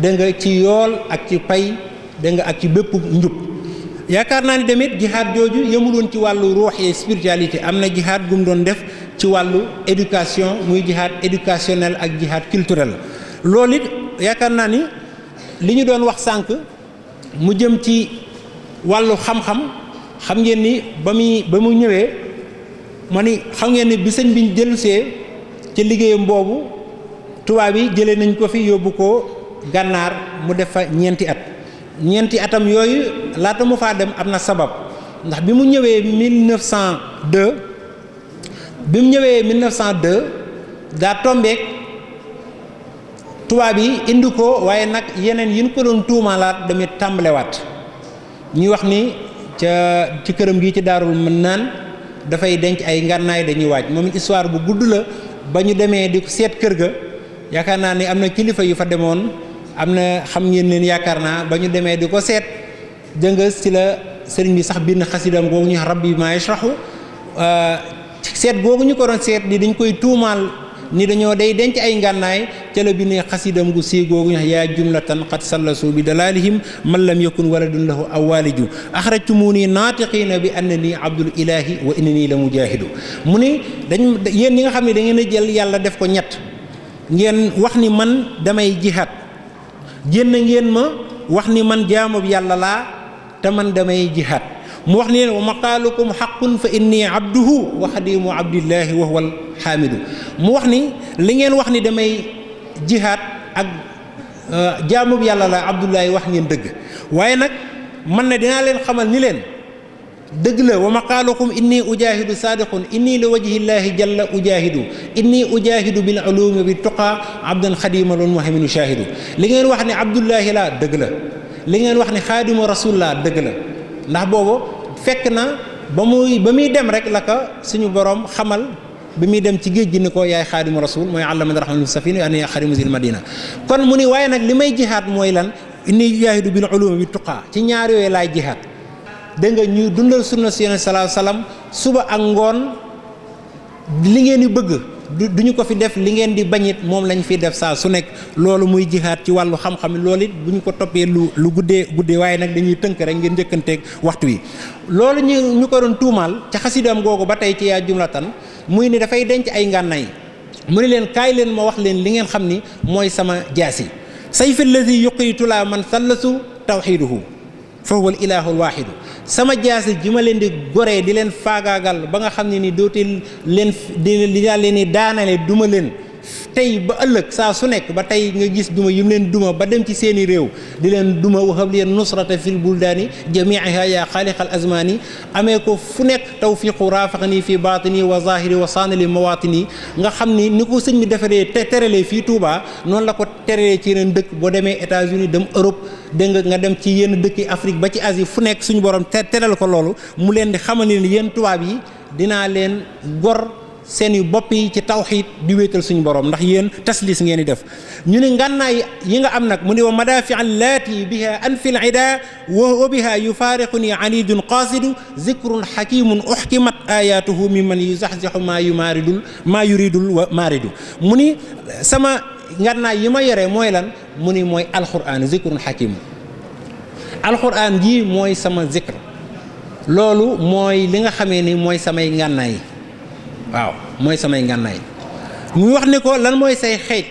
da nga ci yool ak ci pay da nga ak ci bépp njub yaakaar naa ni tamit jihaad jooju yemuloon ci wàllu ruux et spiritualité am na jihaad gu mu doon def ci wàllu éducation muy jihaad éducationnel ak jihaad culturel loolu it yaakaar naa ni li ñu doon wax sànq mu jëm ci wàllu xam-xam xam ngeen ni ba mu ñëwee ma ni xam ngeen ni bi sëñ bi dellusee ci liggéeyam boobu tubaab yi jëlee nañ ko fi yóbbu ko gànnaar mu def fa ñeenti atam yooyu laata mu faa dem am na sabab ndax bi mu ñëwee 1902 daa tombeek tubaab yi indi ko waaye nag yeneen yi ñu ko doon tuumaalaat damit tàmbalewaat ñuy wax ni ci këram gi ci Daarul Mannaan dafay denc ay ngànnaay dañuy waaj moom histoire bu gudd la ba ñu demee di seet kër ga yaakaar naa ni am na kilifa yu fa demoon am na xam ngeen leen yaakaar naa ba ñu demee di ko seet jënga ci la sëriñ bi sax bind xasidam googu ñu rabbi ma yashrahu seet googu ñu ko doon seet di dañ koy tuumaal ni dañoo day denc ay ngànnaay ca la bi ne xasidam gu sii googu ñu yaa jumlatan qad sallasu bi dalalihim man lam yakun waladun lahu aw waliju axrajtumuni naatiqina bi annani abdul ilahi wa innani la mujahidu mu ni yéen ñi nga xam ne da ngeen a jël yàlla def ko ñett ngeen wax ni man damay jihaad génn ngeen ma wax ni man jaamub yàlla laa te man damay jihaad mu wax ni leen wa maqaalukum xaqun fa inni abduhu wa xadimu abdillahi wa huwa alxaamidu mu wax ni li ngeen wax ni damay jihaad ak jaamub yàlla la abdullahi wax ngeen dëgg waaye nag man ne dinaa leen xamal ni leen dëgg la wa maqaalukum inni ujahidu saadiqun inni li wajhillahi jalla ujahidu inni ujahidu bil ulumi bi tuqa abdan xadima loon muhaminu shahidu li ngeen wax ni abdullahi laa dëgg la li ngeen wax ni xaadimu rasul laa dëgg la ndax boobu fekk na ba muy dem rek la ko suñu borom xamal bi muy dem ci géej gi ni ko yaay xaadimu rasul mooy àllamani rahmanu safina ani xadimu zil madina kon mu ni waaye nag li may jihaad mooy lan inni ujahidu bil ulumi bi tuqa ci ñaar yooyu laay jihaad dégg nga ñuy dundal sunna si yonent sallallahu alayhi wasallam suba ak ngoon li ngeen di bëgg duñu ko fi def li ngeen di bañit moom lañ fi def saa su nekk loolu muy jihaad ci wàllu xam-xam loolu it bu ñu ko toppee lu guddee waaye nag dañuy tënk rek ngeen njëkkanteeg waxtu wi loolu ñu ko doon tuumaal ca xasidam googu ba tey ci yaa jumlatan muy ni dafay denc ay ngànnaay mu ni leen kaay leen ma wax leen li ngeen xam ni mooy sama jaasi sayfi allazi yuqiitu la man sallasu tawxiduhu fa huwa al ilahu al waxidu sama jaasi ji ma leen di goree di leen faagaagal ba nga xam ne ni dootul leen dinaa leen di daanale duma leen tey ba ëllëg saa su nekk ba tey nga gis duma yim leen duma ba dem ci seeni réew di leen duma wahab leen nusrata fil buldaani jamiiha yaa xaaliqal azmaani amee ko fu nekk tawfiqu raafaqani fi baatini wa zahiri wa saanali mawaatini nga xam ni ni ko sëñ bi defaree teralee fii Touba noonu la ko teralee ci yeneen dëkk boo demee États-Unis dem Europe dégg nga dem ci yenn dëkki Afrique ba ci Asie fu nekk suñu borom teral ko loolu mu leen di xamal ni yéen tubaab yi dinaa leen gor seen yu bopp yi ci tawxiid di wéetal suñu borom ndax yéen taslis ngeen di def ñu ne ngànnaay yi nga am nag mu ne wa madaafi allaati biha anfil ida wa biha yufaariquni anidun qaasidu zikrun xakimun uxkimat ayatuhu mimman yuzaxzixu maa yuridul wa maaridu mu ni sama ngànnaay yi ma yore mooy lan mu ni mooy alquran zikrun xakimun alquran ji mooy sama zikr loolu mooy li nga xamee ni mooy samay ngànnaay waaw mooy samay ngànnaay muy wax ne ko lan mooy say xeej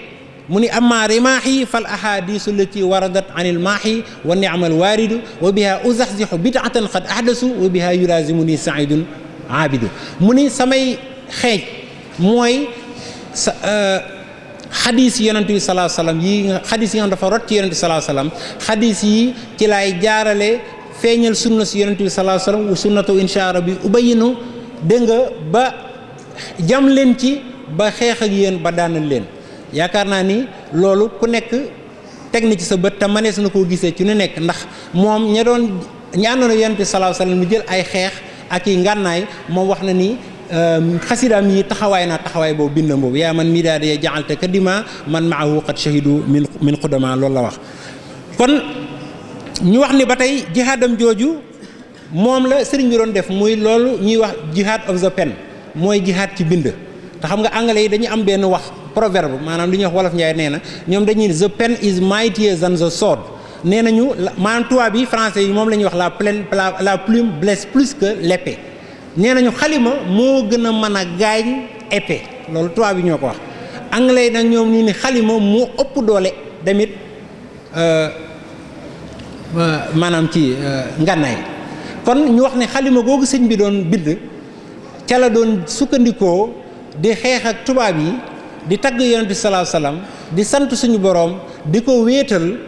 mu ni amma rimaahi fal ahadisu lati waradat anil maahi wa ni'mal waaridu wa biha uzahzihu bid'atan qad ahdasu wa biha yulazimuni saidun aabidu mu ni samay xeej mooy xadis yi yonent bi salaa salaam yi nga xadis yi nga dafa rot ci yonent bi salaa salaam xadis yi ci laay jaarale feeñal sunna si yonent bi salaa salaam wa sunnatu insha rabbi ubayinu dégg nga ba jam leen ci ba xeex ak yéen ba daanal leen yaakaar naa ni loolu ku nekk teg na ci sa bët te mënees na koo gisee ci nu nekk ndax moom ña àndoon ak yonent bi salaa salaam mu jël ay xeex ak i ngànnaay moom wax na ni xasidaam yi taxawaay naa taxawaay boobu bindam boobu yaa man midaade ya jaxalte kadima man maahu qad shahidu min xudama loolu la wax kon ñu wax ni ba tey jihaadam jooju moom la sëriñ bi doon def muy loolu ñuy wax jihad of the pen mooy jihaad ci bind te xam nga anglais yi dañu am benn wax proverbe maanaam li ñuy wax wolof njaay nee na ñoom dañuy the pen is mightier than the sword nee nañu maanaam tubaab yi français yi moom la ñuy wax la plume blesse plus que l'épée nee nañu xalima moo gën a mën a gaañ épée loolu tubaab yi ñoo ko wax anglais yi nag ñoom ñu ni xalima moo ëpp doole damit maanaam ci ngànnaay kon ñu wax ne xalima googu sëñ bi doon bind ca la doon sukkandikoo di xeex ak tubaab yi di tagg yonent bi sallallahu alayhi wasallam di sant suñu boroom di ko wéetal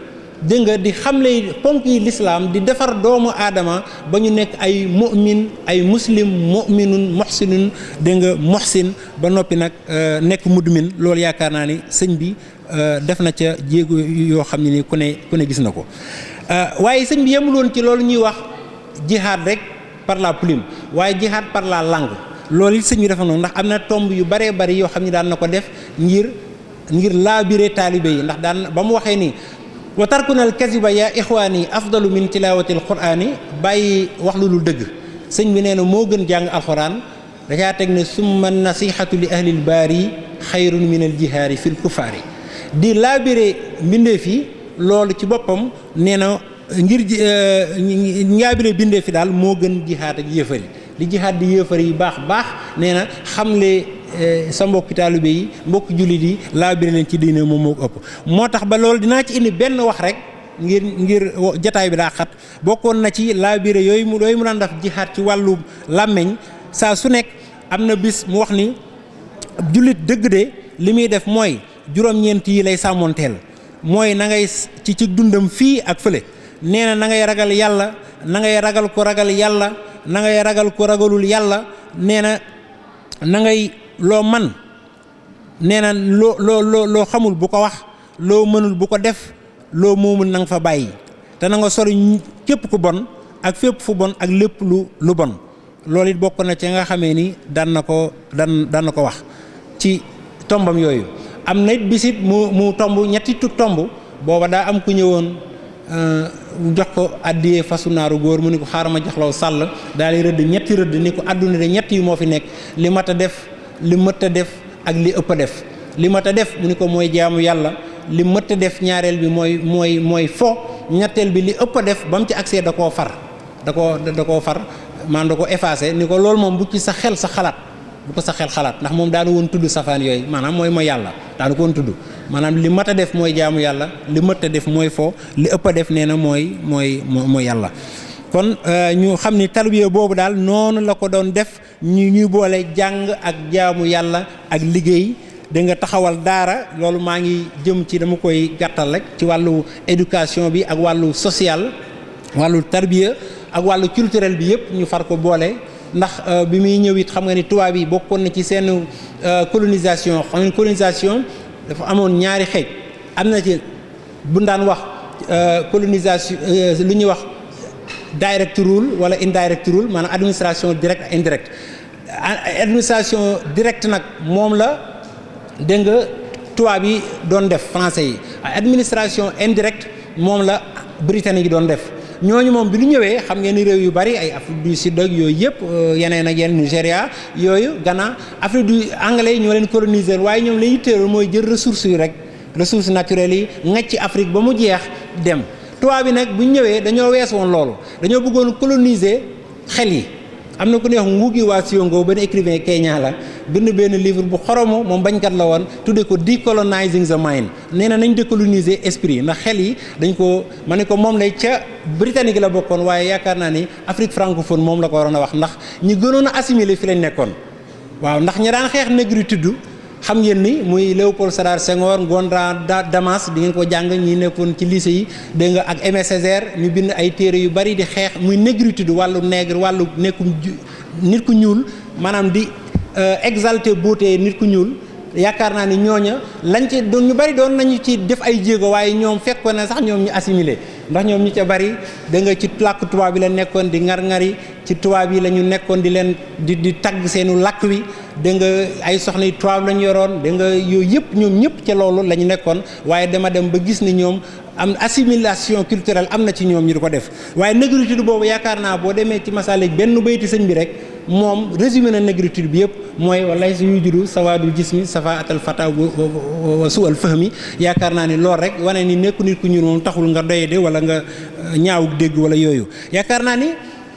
dégg nga di xamle ponk yi lislaam di defar doomu aadama ba ñu nekk ay mu'min ay muslim mu'minun muhsinun dégg nga muhsin ba noppi nag nekk mudmin loolu yaakaar naa ni sëñ bi def na ca jéego yoo xam ne ni ku ne gis na ko waaye sëñ bi yemuloon ci loolu ñuy wax jihad rek par la plume waaye jihad par la langue loolu it sëñ bi dafa noonu ndax am na tomb yu baree bari yoo xam ne daan na ko def ngir laabire taalibe yi ndax daan ba mu waxee ni wa tarkuna al kaziba ya ixwaani afdalu min tilawati al qur'ani bàyyi wax lu dul dëgg sëñ bi nee na moo gën jàng alxuraan dacaa teg ne summa nasihatu li ahlil baari xayrun min al jihaari fil kufaari di laabire mbindeef yi loolu ci boppam nee na ngir laabire mbindeef yi daal moo gën jihaad ak yéefar yi li jihaad di yéefar yi baax nee na xamle sa mbokki taalibe yi mbokki jullit yi laabire leen ci diine moom moo ko ëpp moo tax ba loolu dinaa ci indi benn wax rek ngir jataay bi daa xat bokkoon na ci laabire yooyu mu daan def jihaad ci wàllu làmmeñ saa su nekk am na bis mu wax ni jullit dëgg de li muy def mooy juróom-ñeent yi lay sàmmoonteel mooy na ngay ci dundam fii ak fële nee na ngay ragal yàlla na ngay ragal ko ragal yàlla na ngay ragal ko ragalul yàlla nee na ngay loo man nee na loo xamul bu ko wax loo mënul bu ko def loo moomul na nga fa bàyyi te na nga sori képp ku bon ak fépp fu bon ak lépp lu bon loolu it bokk na ci nga xamee ni daan na ko wax ci tombam yooyu am na it bisit mu tomb ñetti tomb booba daa am ku ñëwoon jox ko addiyee fasu naaru góor mu ni ko xaaral ma jox law sàll daal di rëdd ñetti rëdd ni ko àdduna de ñett yi moo fi nekk li mat a def li mët a def ak li ëpp a def li mat a def mu ni ko mooy jaamu yàlla li mët a def ñaareel bi mooy fo ñetteel bi li ëpp a def ba mu ci accès da koo far da koo far maanaam da ko effacé ni ko loolu moom bu ci sa xel sa xalaat bu ko sa xel xalaat ndax moom daanu woon tudd safaan yooyu maanaam mooy yàlla daanu ko woon tudd maanaam li mat a def mooy jaamu yàlla li mët a def mooy fo li ëpp a def nee na mooy yàlla kon ñu xam ni tarbiya boobu daal noonu la ko doon def ñuy boole jàng ak jaamu yàlla ak liggéey da nga taxawal daara loolu maa ngi jëm ci dama koy gàttal rek ci wàllu éducation bi ak wàllu social wàllu tarbiya ak wàllu culturel bi yëpp ñu far ko boole ndax bi muy ñëw it xam nga ni tubaab yi bokkoon na ci seen colonisation xam nga colonisation dafa amoon ñaari xeej am na ci bu daan wax colonisation lu ñuy wax direct rule wala indirect rule maanaam administration directe ak indirecte administration directe nag moom la dégg nga tubaab yi doon def français yi administration indirecte moom la britannique yi doon def ñooñu moom bi ñu ñëwee xam ngeen ni réew yu bari ay Afrique du Sud ak yooyu yëpp yeneen ak yeneen Nigéria yooyu Ghana Afrique du anglais yi ñoo leen coloniser waaye ñoom la yitteeloon mooy jël ressources yi rek ressources naturelles yi ngacc ci Afrique ba mu jeex dem tubaab bi nag bu ñu ñëwee dañoo wees woon loolu dañoo bëggoon coloniser xel yi am na ku ne wax Ngugi wa Thiong'o benn écrivain Kenya la bind benn livre bu xoromo moom bañkat la woon tudde ko Decolonizing the Mind nee na nañ décoloniser esprit ndax xel yi dañ ko ma ne ko moom lay ca britannique la bokkoon waaye yaakaar naa ni Afrique francophone moom la ko waroon a wax ndax ñi gënoon a assimiler fi lañ nekkoon waaw ndax ñi daan xeex négritude xam ngeen ni muy Léopold Sédar Senghor Gonda Damas di ngeen ko jàng ñi nekkoon ci lycée yi dégg nga ak Aimé Césaire ñu bind ay téere yu bari di xeex muy négritude wàllu nègre wàllu nekkum nit ku ñuul maanaam di exalter beauté nit ku ñuul yaakaar naa ni ñooña lañ ci doon ñu bari doon nañu ci def ay jéego waaye ñoom fekkoon na sax ñoom ñu assimilé ndax ñoom ñu ca bari da nga ci làkk tubaab bi la nekkoon di ngar-ngari ci tubaab yi la ñu nekkoon di leen di tagg seenu làkk wi da nga ay soxna yu tubaab la ñu yoroon da nga yooyu yëpp ñoom ñëpp ca loolu la ñu nekkoon waaye dama dem ba gis ni ñoom am assimilation culturelle am na ci ñoom ñu di ko def waaye négritude boobu yaakaar naa boo demee ci Masalik benn bayti sëñ bi rek moom résumé na négritude bi yëpp mooy walay su yuy judu sawaadul jismi safa atal fata wa su al fahmi yaakaar naa ni loolu rek wane ni nekku nit ku ñuul moom taxul nga doyede wala nga ñaaw dégg wala yooyu yaakaar naa ni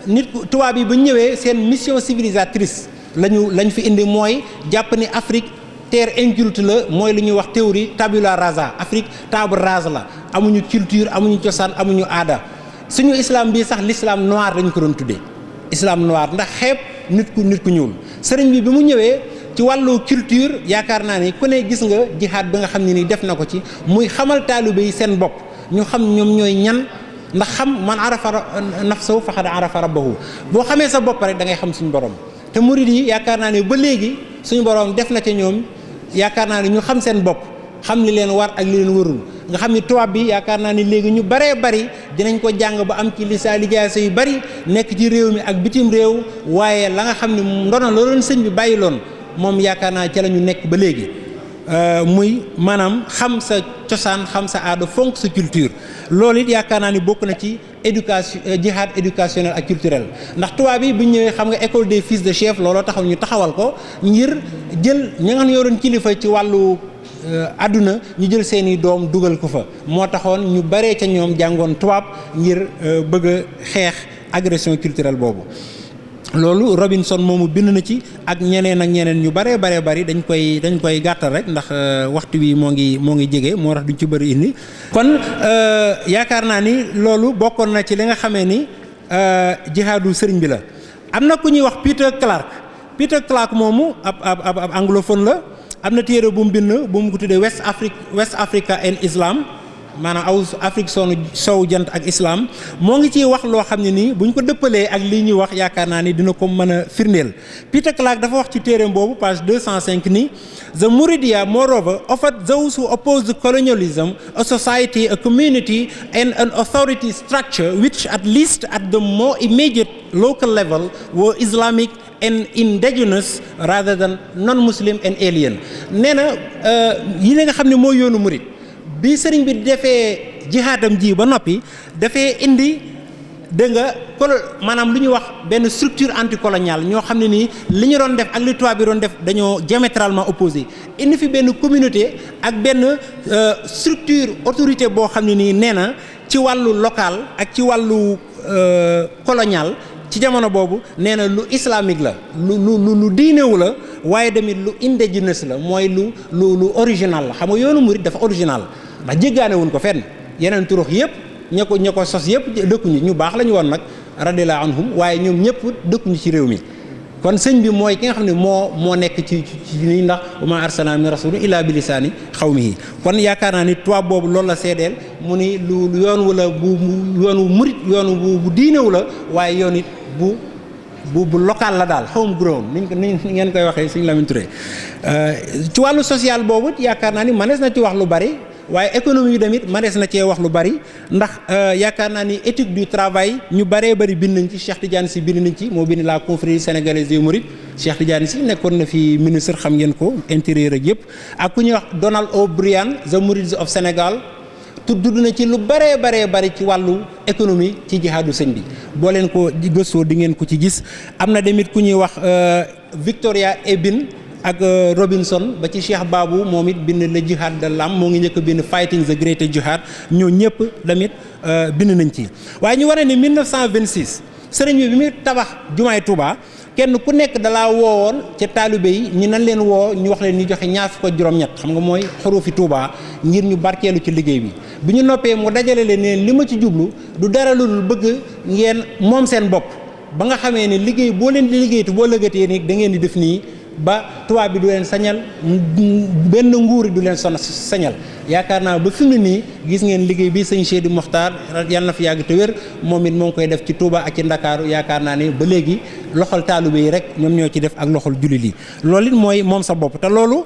nit tubaab yi ba ñëwee seen mission civilisatrice lañ fi indi mooy jàpp ni Afrique terre inculte la mooy li ñuy wax théorie tabula rasa Afrique table rase la amuñu culture amuñu cosaan amuñu aada suñu islam bii sax l'islam noir lañ ko doon tuddee islam noir ndax xeeb nit ku ñuul sëriñ bi mu ñëwee ci wàllu culture yaakaar naa ni ku ne gis nga jihaad bi nga xam ne ni def na ko ci muy xamal taalibe yi seen bopp ñu xam ñoom ñooy ñan ndax xam man arafa nafsahu faqad arafa rabbahu boo xamee sa bopp rek da ngay xam suñu borom te murid yi yaakaar naa ne ba léegi suñu borom def na ca ñoom yaakaar naa ne ñu xam seen bopp xam li leen war ak li leen warul nga xam ni tubaab bi yaakaar naa ni léegi ñu baree bari dinañ ko jàng ba am ci lijaasa yu bari nekk ci réew mi ak bitim réew waaye la nga xam ne ndono la doon sëñ bi bàyyi loon moom yaakaar naa ca la ñu nekk ba léegi muy maanaam xam sa cosaan xam sa aada fonk sa culture loolu it yaakaar naa ni bokk na ci éducation jihad éducationnel ak culturel ndax tubaab yi bu ñu ñëwee xam nga école des fils de chef looloo taxaw ñu taxawal ko ngir jël ñi nga xam ne yoroon kilifa ci wàllu àdduna ñu jël seeni doom dugal ko fa moo taxoon ñu baree ca ñoom jàngoon tubaab ngir bëgg a xeex agression culturelle boobu loolu Robinson moomu bind na ci ak ñeneen ñu baree bari dañ koy gàttal rek ndax waxtu wi moo ngi jege moo tax duñ ci bëri indi kon yaakaar naa ni loolu bokkoon na ci li nga xamee ni jihaadu sëriñ bi la am na ku ñuy wax Peter Clark moomu ab anglophone la am na téere bu mu bind bu mu ko tuddee West Africa and Islam maanaam aw Afrique sowu jant ak islam moo ngi ciy wax loo xam ne nii bu ñu ko dëppalee ak lii ñuy wax yaakaar naa ni dina ko mën a firndeel Peter Clark dafa wax ci téereem boobu page 205 ni the Mouridia moreover offered those who oppose the colonialism a society, a community and an authority structure which at least at the more immediate local level were Islamic and indigenous rather than non-Muslim and alien nee na yi nga xam ne mooy yoonu murid bi sëriñ bi defee jihaadam ji ba noppi dafee indi dégg nga maanaam lu ñuy wax benn structure anticoloniale ñoo xam ne nii li ñu doon def ak li tubaab bi doon def dañoo diamétralement opposé indi fi benn communauté ak benn structure autorité boo xam ne nii nee na ci wàllu local ak ci wàllu colonial ci jamono boobu nee na lu islamique la lu diinewu la waaye tamit lu indigenous la mooy lu original la xam nga yoonu murid dafa original ndax jéggaane wuñ ko fenn yeneen turux yëpp ña ko sos yëpp dëkkuñu ñu baax la ñu woon nag radiyallahu anhum waaye ñoom ñëpp dëkkuñu ci réew mi kon sëñ bi mooy ki nga xam ne moo nekk ci nii ndax wa ma arsalna min rasulin illa bi lisaani xawmihi kon yaakaar naa ni tubaab boobu loolu la seedeel mu ni lu yoon wala yoonu murid yoonu bu diinewu la waaye yoon it bu local la daal home grown ni ngeen koy waxee Sëñ Lamine Touré ci wàllu social boobu yaakaar naa ni mënees na ci wax lu bari waaye économie yi tamit mënees na cee wax lu bari ndax yaakaar naa ni éthique du travail ñu baree bari bind nañ ci Cheikh Tidiane Sy bind nañ ci moo bind la confrérie sénégalaise des mourides Cheikh Tidiane Sy nekkoon na fi ministre xam ngeen ko intérieur ak yëpp ak ku ñuy wax Donald O'Brien the Mourides of Sénégal tudd na ci lu bëree bari ci wàllu économie ci jihaadu sëñ bi boo leen ko gëstoo di ngeen ko ci gis am na tamit ku ñuy wax Victoria Ebin ak Robinson ba ci Cheikh Babou moom it bind le jihad de l'âme moo ngi njëkk a bind fighting the great jihad ñoo ñëpp tamit bind nañ ci waaye ñu waree ne 1926 sëriñ bi muy tabax jumaay Touba kenn ku nekk dalaa woowoon ca taalibe yi ñi nan leen woo ñu wax leen ñu joxe ñaar fukk ak juróom-ñett xam nga mooy xurufi Tuuba ngir ñu barkeelu ci liggéey bi ñu noppee mu dajale leen ne li ma ci jublu du dara lu dul bëgg ngeen moom seen bopp ba nga xamee ne liggéey boo leen di liggéey te boo lëgatee ni da ngeen di def nii ba tubaab bi du leen sañal benn nguur du leen sañal yaakaar naa ba fi mu ne nii gis ngeen liggéey bi sëñ Cheikh Mokhtar yàlla na fi yàgg te wér moom it moo ngi koy def ci Touba ak ci Ndakaaru yaakaar naa ne ba léegi loxol taalibe yi rek ñoom ñoo ci def ak loxol jullit yi loolu it mooy moom sa bopp te loolu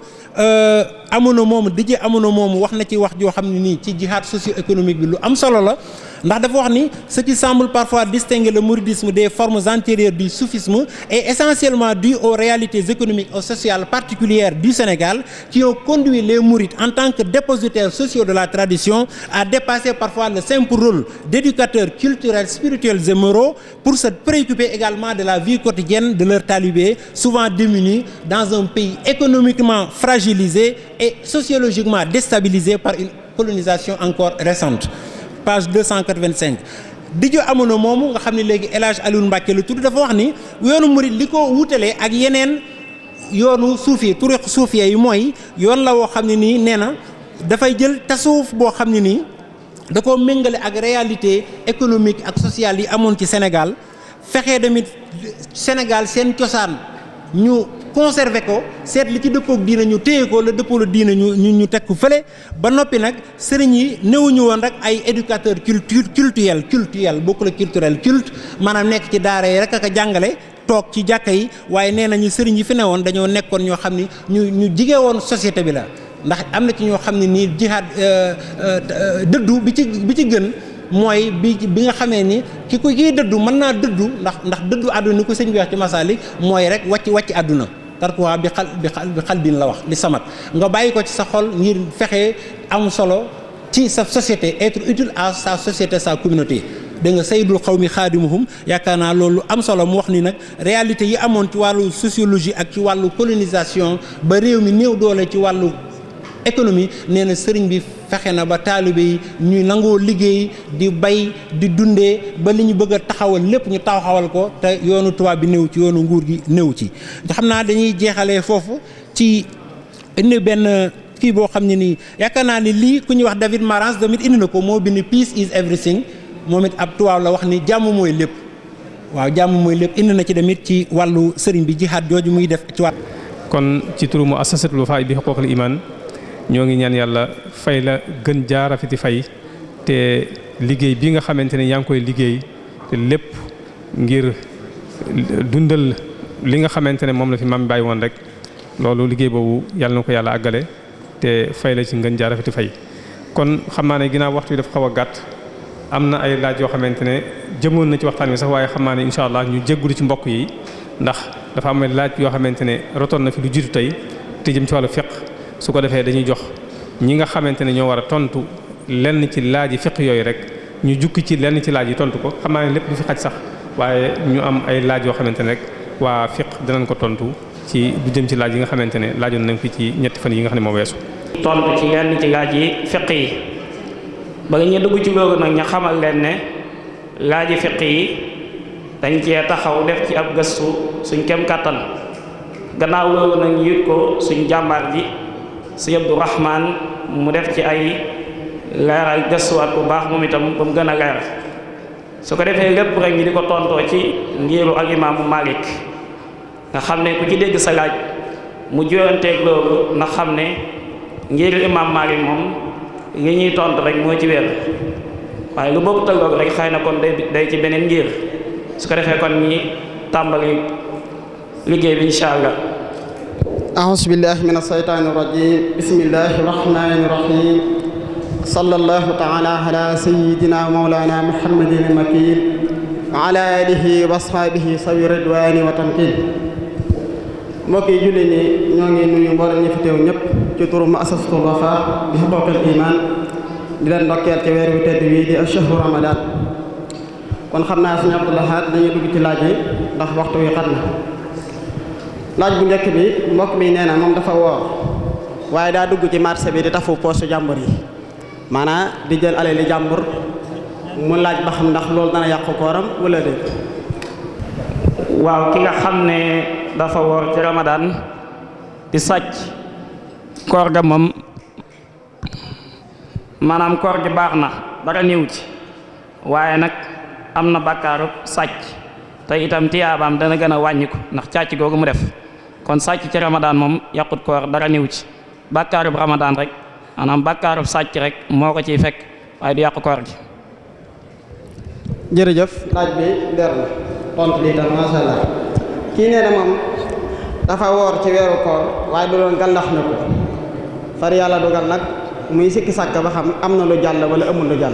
amono moomu dijee amono moomu wax na ci wax joo xam ne nii ci jihaad socio-économique bi lu am solo la ndax dafa wax ni ce qui semble parfois distinguer le mouridisme des formes antérieures du soufisme est essentiellement dû aux réalités économiques et sociales particulières du Sénégal qui ont conduit les mourides en tant que dépositaires sociaux de la tradition à dépasser parfois le simple rôle d'éducateurs culturels, spirituels et moraux pour se préoccuper également de la vie quotidienne de leurs talibés, souvent démunis dans un pays économiquement fragilisé et sociologiquement déstabilisé par une colonisation encore récente. Page 285 dijo amono moomu nga xam ne léegi El Hadj Alioune Mbacke la tudd dafa wax ni yoonu murid li ko wutalee ak yeneen yoonu suufi turiq suufiya yi mooy yoon la woo xam ne nii nee na dafay jël tasawuf boo xam ne nii da koo méngale ak réalité économique ak sociale yi amoon ci Sénégal fexe tamit Sénégal seen cosaan ñu conservé ko seet li ci dëppook diina ñu téye ko la dëppoo la diina ñu teg ko fële ba noppi nag sëriñ yi néewuñu woon rek ay éducateur culturel bokkul ak culturel culte maanaam nekk ci daara yi rek ak a jàngale toog ci jàkka yi waaye nee nañu sëriñ yi fi ne woon dañoo nekkoon ñoo xam ni ñu jige woon société bi la ndax am na ci ñoo xam ne nii jihaad dëddu bi ci gën mooy bi nga xamee ni kiy dëddu mën naa dëddu ndax dëddu àdduna ni ko sëñ bi wax ci Masalik mooy rek wàcc àdduna tarkuwaa bi xal bin la wax li samat nga bàyyi ko ci sa xol ngir fexe am solo ci sa société être utile à sa société sa communauté da nga saydul xawmi xaadimuhum yaakaar naa loolu am solo mu wax ni nag réalité yi amoon ci wàllu sociologie ak ci wàllu colonisation ba réew mi néew doole ci wàllu économie nee na sëriñ bi fexe na ba taalibe yi ñuy nangoo liggéey di bay di dundee ba li ñu bëgg a taxawal lépp ñu taxawal ko te yoonu tubaab bi néew ci yoonu nguur gi néew ci xam naa dañuy jeexalee foofu ci indi benn kii boo xam ne nii yaakaar naa ni lii ku ñuy wax David Marans tamit indi na ko moo bind peace is everything moom it ab tubaab la wax ni jàmm mooy lépp waaw jàmm mooy lépp indi na ci tamit ci wàllu sëriñ bi jihaad jooju muy def ci wàll. kon ci turu mu assasatul Wafa bi huququl iman ñoo ngi ñaan yàlla fay la gën jaarafiti fay te liggéey bi nga xamante ne yaa ngi koy liggéey te lépp ngir dundal li nga xamante ne moom la fi maam bàyyi woon rek loolu liggéey boobu yàlla na ko yàlla àggale te fay la ci ngën jaarafiti fay. kon xam naa ne ginnaaw waxtu yi dafa xaw a gàtt am na ay laaj yoo xamante ne jëmoon na ci waxtaan wi sax waaye xam naa ne incha allah ñu jéggulu ci mbokk yi ndax dafa am laaj yoo xamante ne rotoon na fi lu jiitu tey te jëm ci wàllu fiqh su ko defee dañuy jox ñi nga xamante ne ñoo war a tontu lenn ci laaj yi fiqh yooyu rek ñu jukki ci lenn ci laaj yi tontu ko xam naa ne lépp du fi xaj sax waaye ñu am ay laaj yoo xamante ne rek waa fiqh danañ ko tontu ci bu jëm ci laaj yi nga xamante ne laajoon nañ fi ci ñetti fan yi nga xam ne moo weesu. tontu ci lenn ci laaj yi fiqh yi ba nga ñu dugg ci loolu nag ñu xamal leen ne laaj yi fiqh yi dañ cee taxaw def ci ab gëstu suñ kem kàttan gannaaw loolu nag ñu yit ko suñ jàmbaar ji sëñ Abdou Rahman mu def ci ay leeral gëstuwaat bu baax moom itam ba mu gën a leer su ko defee lépp rek ñi di ko tontoo ci ngiiru ak imaamu Malik nga xam ne ku ci dégg sa laaj mu joyanteeg loolu nga xam ne ngiiru imaam Malik moom li ñuy tontu rek moo ci wér waaye lu bokk tëggoog rek xëy na kon day ci beneen ngir su ko defee kon ñi tàmbali liggéey bi incha allah. أعوذ بالله من الشيطان الرجيم بسم الله الرحمن الرحيم صلى الله تعالى على سيدنا مولانا محمد المكين وعلى آله وأصحابه سوي الرضوان والتمكين mbokk yi julli ni ñoo ngi nuyu mboolem ñi fi teew ñëpp ci turu muassasatul Wafa bi huquqil iman di leen ndokkeel ci weer wi tedd wi di shahru Ramadan kon xam naa suñu Abdou Lahad dañuy dugg ci laaj yi ndax waxtu wi xat na laaj bu njëkk bi mbokk mi nee na moom dafa woor waaye daa dugg ci marché bi di tafu poosu jàmbur yi maanaam di jël alali jàmbur mu laaj ba xam ndax loolu dana yàqu kooram wala déet. waaw ki nga xam ne dafa woor ci ramadaan di sàcc koor ga moom maanaam koor gi baax na dara néew ci waaye nag am na bàkkaaru sàcc te itam tiyaabaam dana gën a wàññiku ndax càcc googu mu def kon sàcc ci ramadaan moom yàqut koor dara néew ci bàkkaarub ramadaan rek maanaam bàkkaarub sàcc rek moo ko ciy fekk waaye du yàqu koor gi. jërëjëf laaj bi leer na tontu lii tam masha Allah kii nee na moom dafa woor ci weeru koor waaye du doon gàllax na ko far yàlla dogal nag muy sikki sàkk ba xam am na lu jàll wala amul lu jàll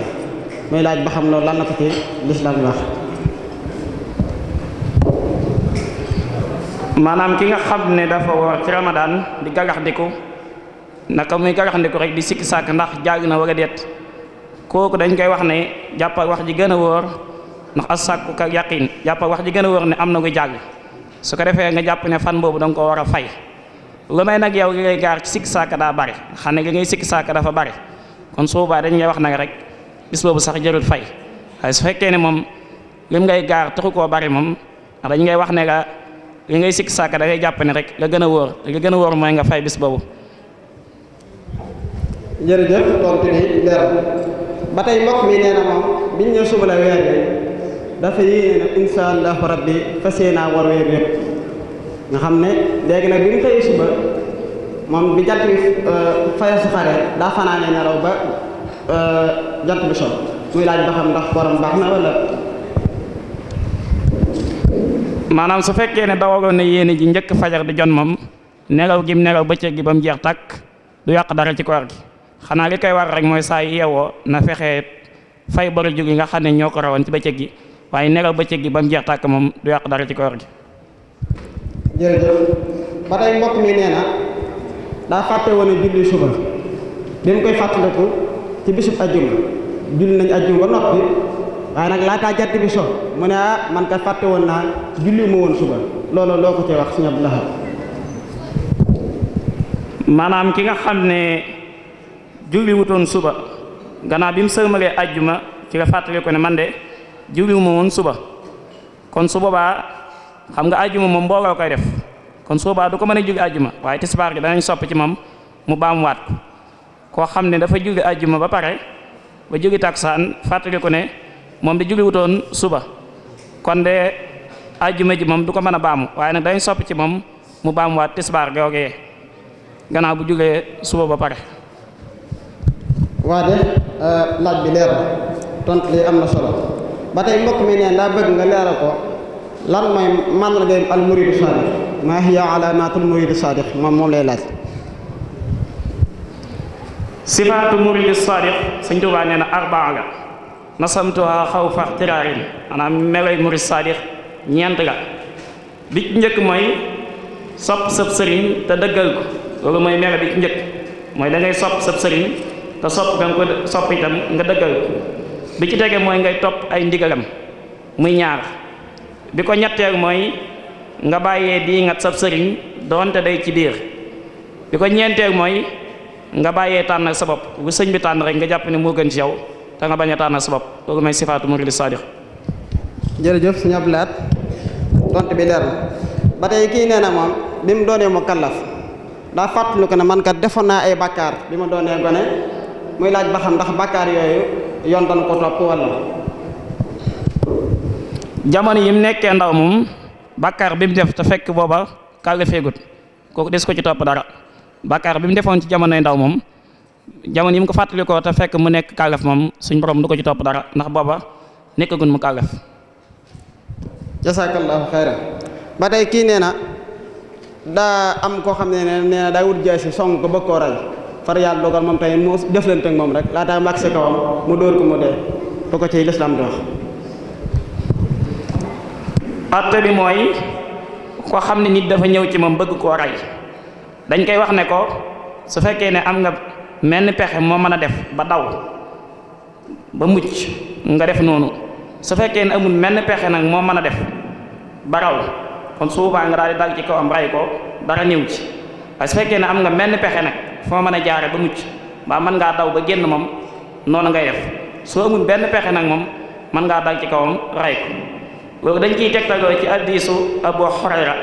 muy laaj ba xam loolu lan la ko ci lislaam wax. maanaam ki nga xam ne dafa woor ci ramadaan di galaxndiku naka muy galaxndiku rek di sikki sàkk ndax jàll na wala déet kooku dañ koy wax ne jàppal wax ji gën a wóor ndax as sàkku ka yaqin jàppal wax ji gën a wóor ne am na koy jàll su ko defee nga jàpp ne fan boobu da nga ko war a fay lu may nag yow li ngay gaar ci sikki sàkk daa bari xam ne li ngay sikki sàkk dafa bari kon su boobaa dañ ngay wax nag rek bis boobu sax jërul fay waaye su fekkee ne moom lim ngay gaar taxu koo bari moom ndax dañ ngay wax ne la li ngay sikki sàkk da ngay jàpp ne rek la gën a wóor li gën a wóor mooy nga fay bis boobu. jërëjëf tontu bi leer ba tey mbokk mi nee na moom biñ ñëw suba la weer bi dafa yéene nag insha allahu rabbi fas yéenaa war weer yëpp nga xam ne léegi nag bi mu xëyee suba moom bi jant bi faya su xare daa fanaanee nelaw ba jant bi so muy laaj ba xam ndax borom baax na wala. maanaam su fekkee ne dawagoon na yéene ji njëkk fajar di jon moom nelaw gi mu nelaw bëccëg gi ba mu jeex tàkk du yàq dara ci koor gi xanaa li koy war rek mooy saa yu yeewoo na fexe fay boru jóg yi nga xam ne ñoo ko rawoon ci bëccëg gi waaye nelaw bëccëg gi ba mu jeex tàkk moom du yàq dara ci koor gi. jërëjëf ba tey mbokk mi nee na daa fàtte woon a julli suba bi mu koy fàttaliku ci bisub ajjuma julli nañ ajjuma ba noppi waaye nag laataa jant bi so mu ne man kat fàtte woon naa julli ma woon suba loolu loo ko ci wax Sëñ Abdou Lahad. maanaam ki nga xam ne julli wutoon suba gannaaw bi mu sëlmalee ajjuma ci la fàttali ko ne man de julli ma woon suba kon su boobaa xam nga ajjuma moom mbooloo koy def kon su boobaa du ko mën a julli ajjuma waaye tisbaar gi danañ sopp ci moom mu baamuwaat ko koo xam ne dafa julli ajjuma ba pare ba julli taksaan fàttali ko ne moom de julli wutoon suba kon de ajjuma ji moom du ko mën a baamu waaye nag danañ sopp ci moom mu baamuwaat tisbaar googee gannaaw bu jullee suba ba pare. waa de laaj bi leer na tontu li am na solo ba tey mbokk mi neen daa bëgg nga leeral ko lan mooy màndargay al muridu sadiq maa hiya alaamatul muridu sadiq moom lay laaj. sifaatu muridu sadiq Sëñ Tuubaa nee na arbaa la nasamtuha xawfa ixtiraarin maanaam melay murid sadiq ñeent la bi ci njëkk mooy sopp sab sëriñ te dëggal ko loolu mooy melo bi ci njëkk mooy da ngay sopp sab sëriñ te sopp nga ko sopp itam nga dëggal ko bi ci tege mooy ngay topp ay ndigalam muy ñaar bi ko ñetteel mooy nga bàyyee di ngat sab sëriñ doonte day ci biir bi ko ñeenteel mooy nga bàyyee tànnal sa bopp lu sëñ bi tànn rek nga jàpp ne moo gën ci yow te nga bañ a tànnal sa bopp loolu mooy sifaatu muridi sadiq. jërëjëf Sëñ Abdou Lahad tontu bi leer na ba tey kii nee na moom bi mu doonee mu kallaf daa fàttali ko ne man kat defoon naa ay bàkkaar bi ma doonee gone muy laaj ba xam ndax bàkkaar yooyu yoon dana ko topp walla. jamono yi mu nekkee ndaw moom bàkkaar bi mu def te fekk booba kàllafeegut kooku des ko ci topp dara bàkkaar bi mu defoon ci jamonoy ndaw moom jamono yi mu ko fàttali ko te fekk mu nekk kàllaf moom suñ borom du ko ci topp dara ndax booba nekkagun mu kàllaf. jasaakallahu xayran ba tey kii nee na daa am koo xam ne nee na daa wut jaasi song ko bëgg koo rey far yàlla dogal moom tey mu jëflante ak moom rek laataa mu agsi kawam mu dóor ko mu dee lu ko ci lislaam di wax. atte bi mooy koo xam ne nit dafa ñëw ci moom bëgg koo rey dañ koy wax ne ko su fekkee ne am nga menn pexe moo mën a def ba daw ba mucc nga def noonu su fekkee ne amul menn pexe nag moo mën a def ba raw kon suubaa nga daal di dal ci kawam rey ko dara ñëw ci waaye su fekkee ne am nga menn pexe nag foo mën a jaare ba mucc mbaa mën ngaa daw ba génn moom noonu ngay def soo amul benn pexe nag moom mën ngaa dal ci kawam rey ko loolu dañ ciy tegtaloo ci hadiisu Abu Hurayra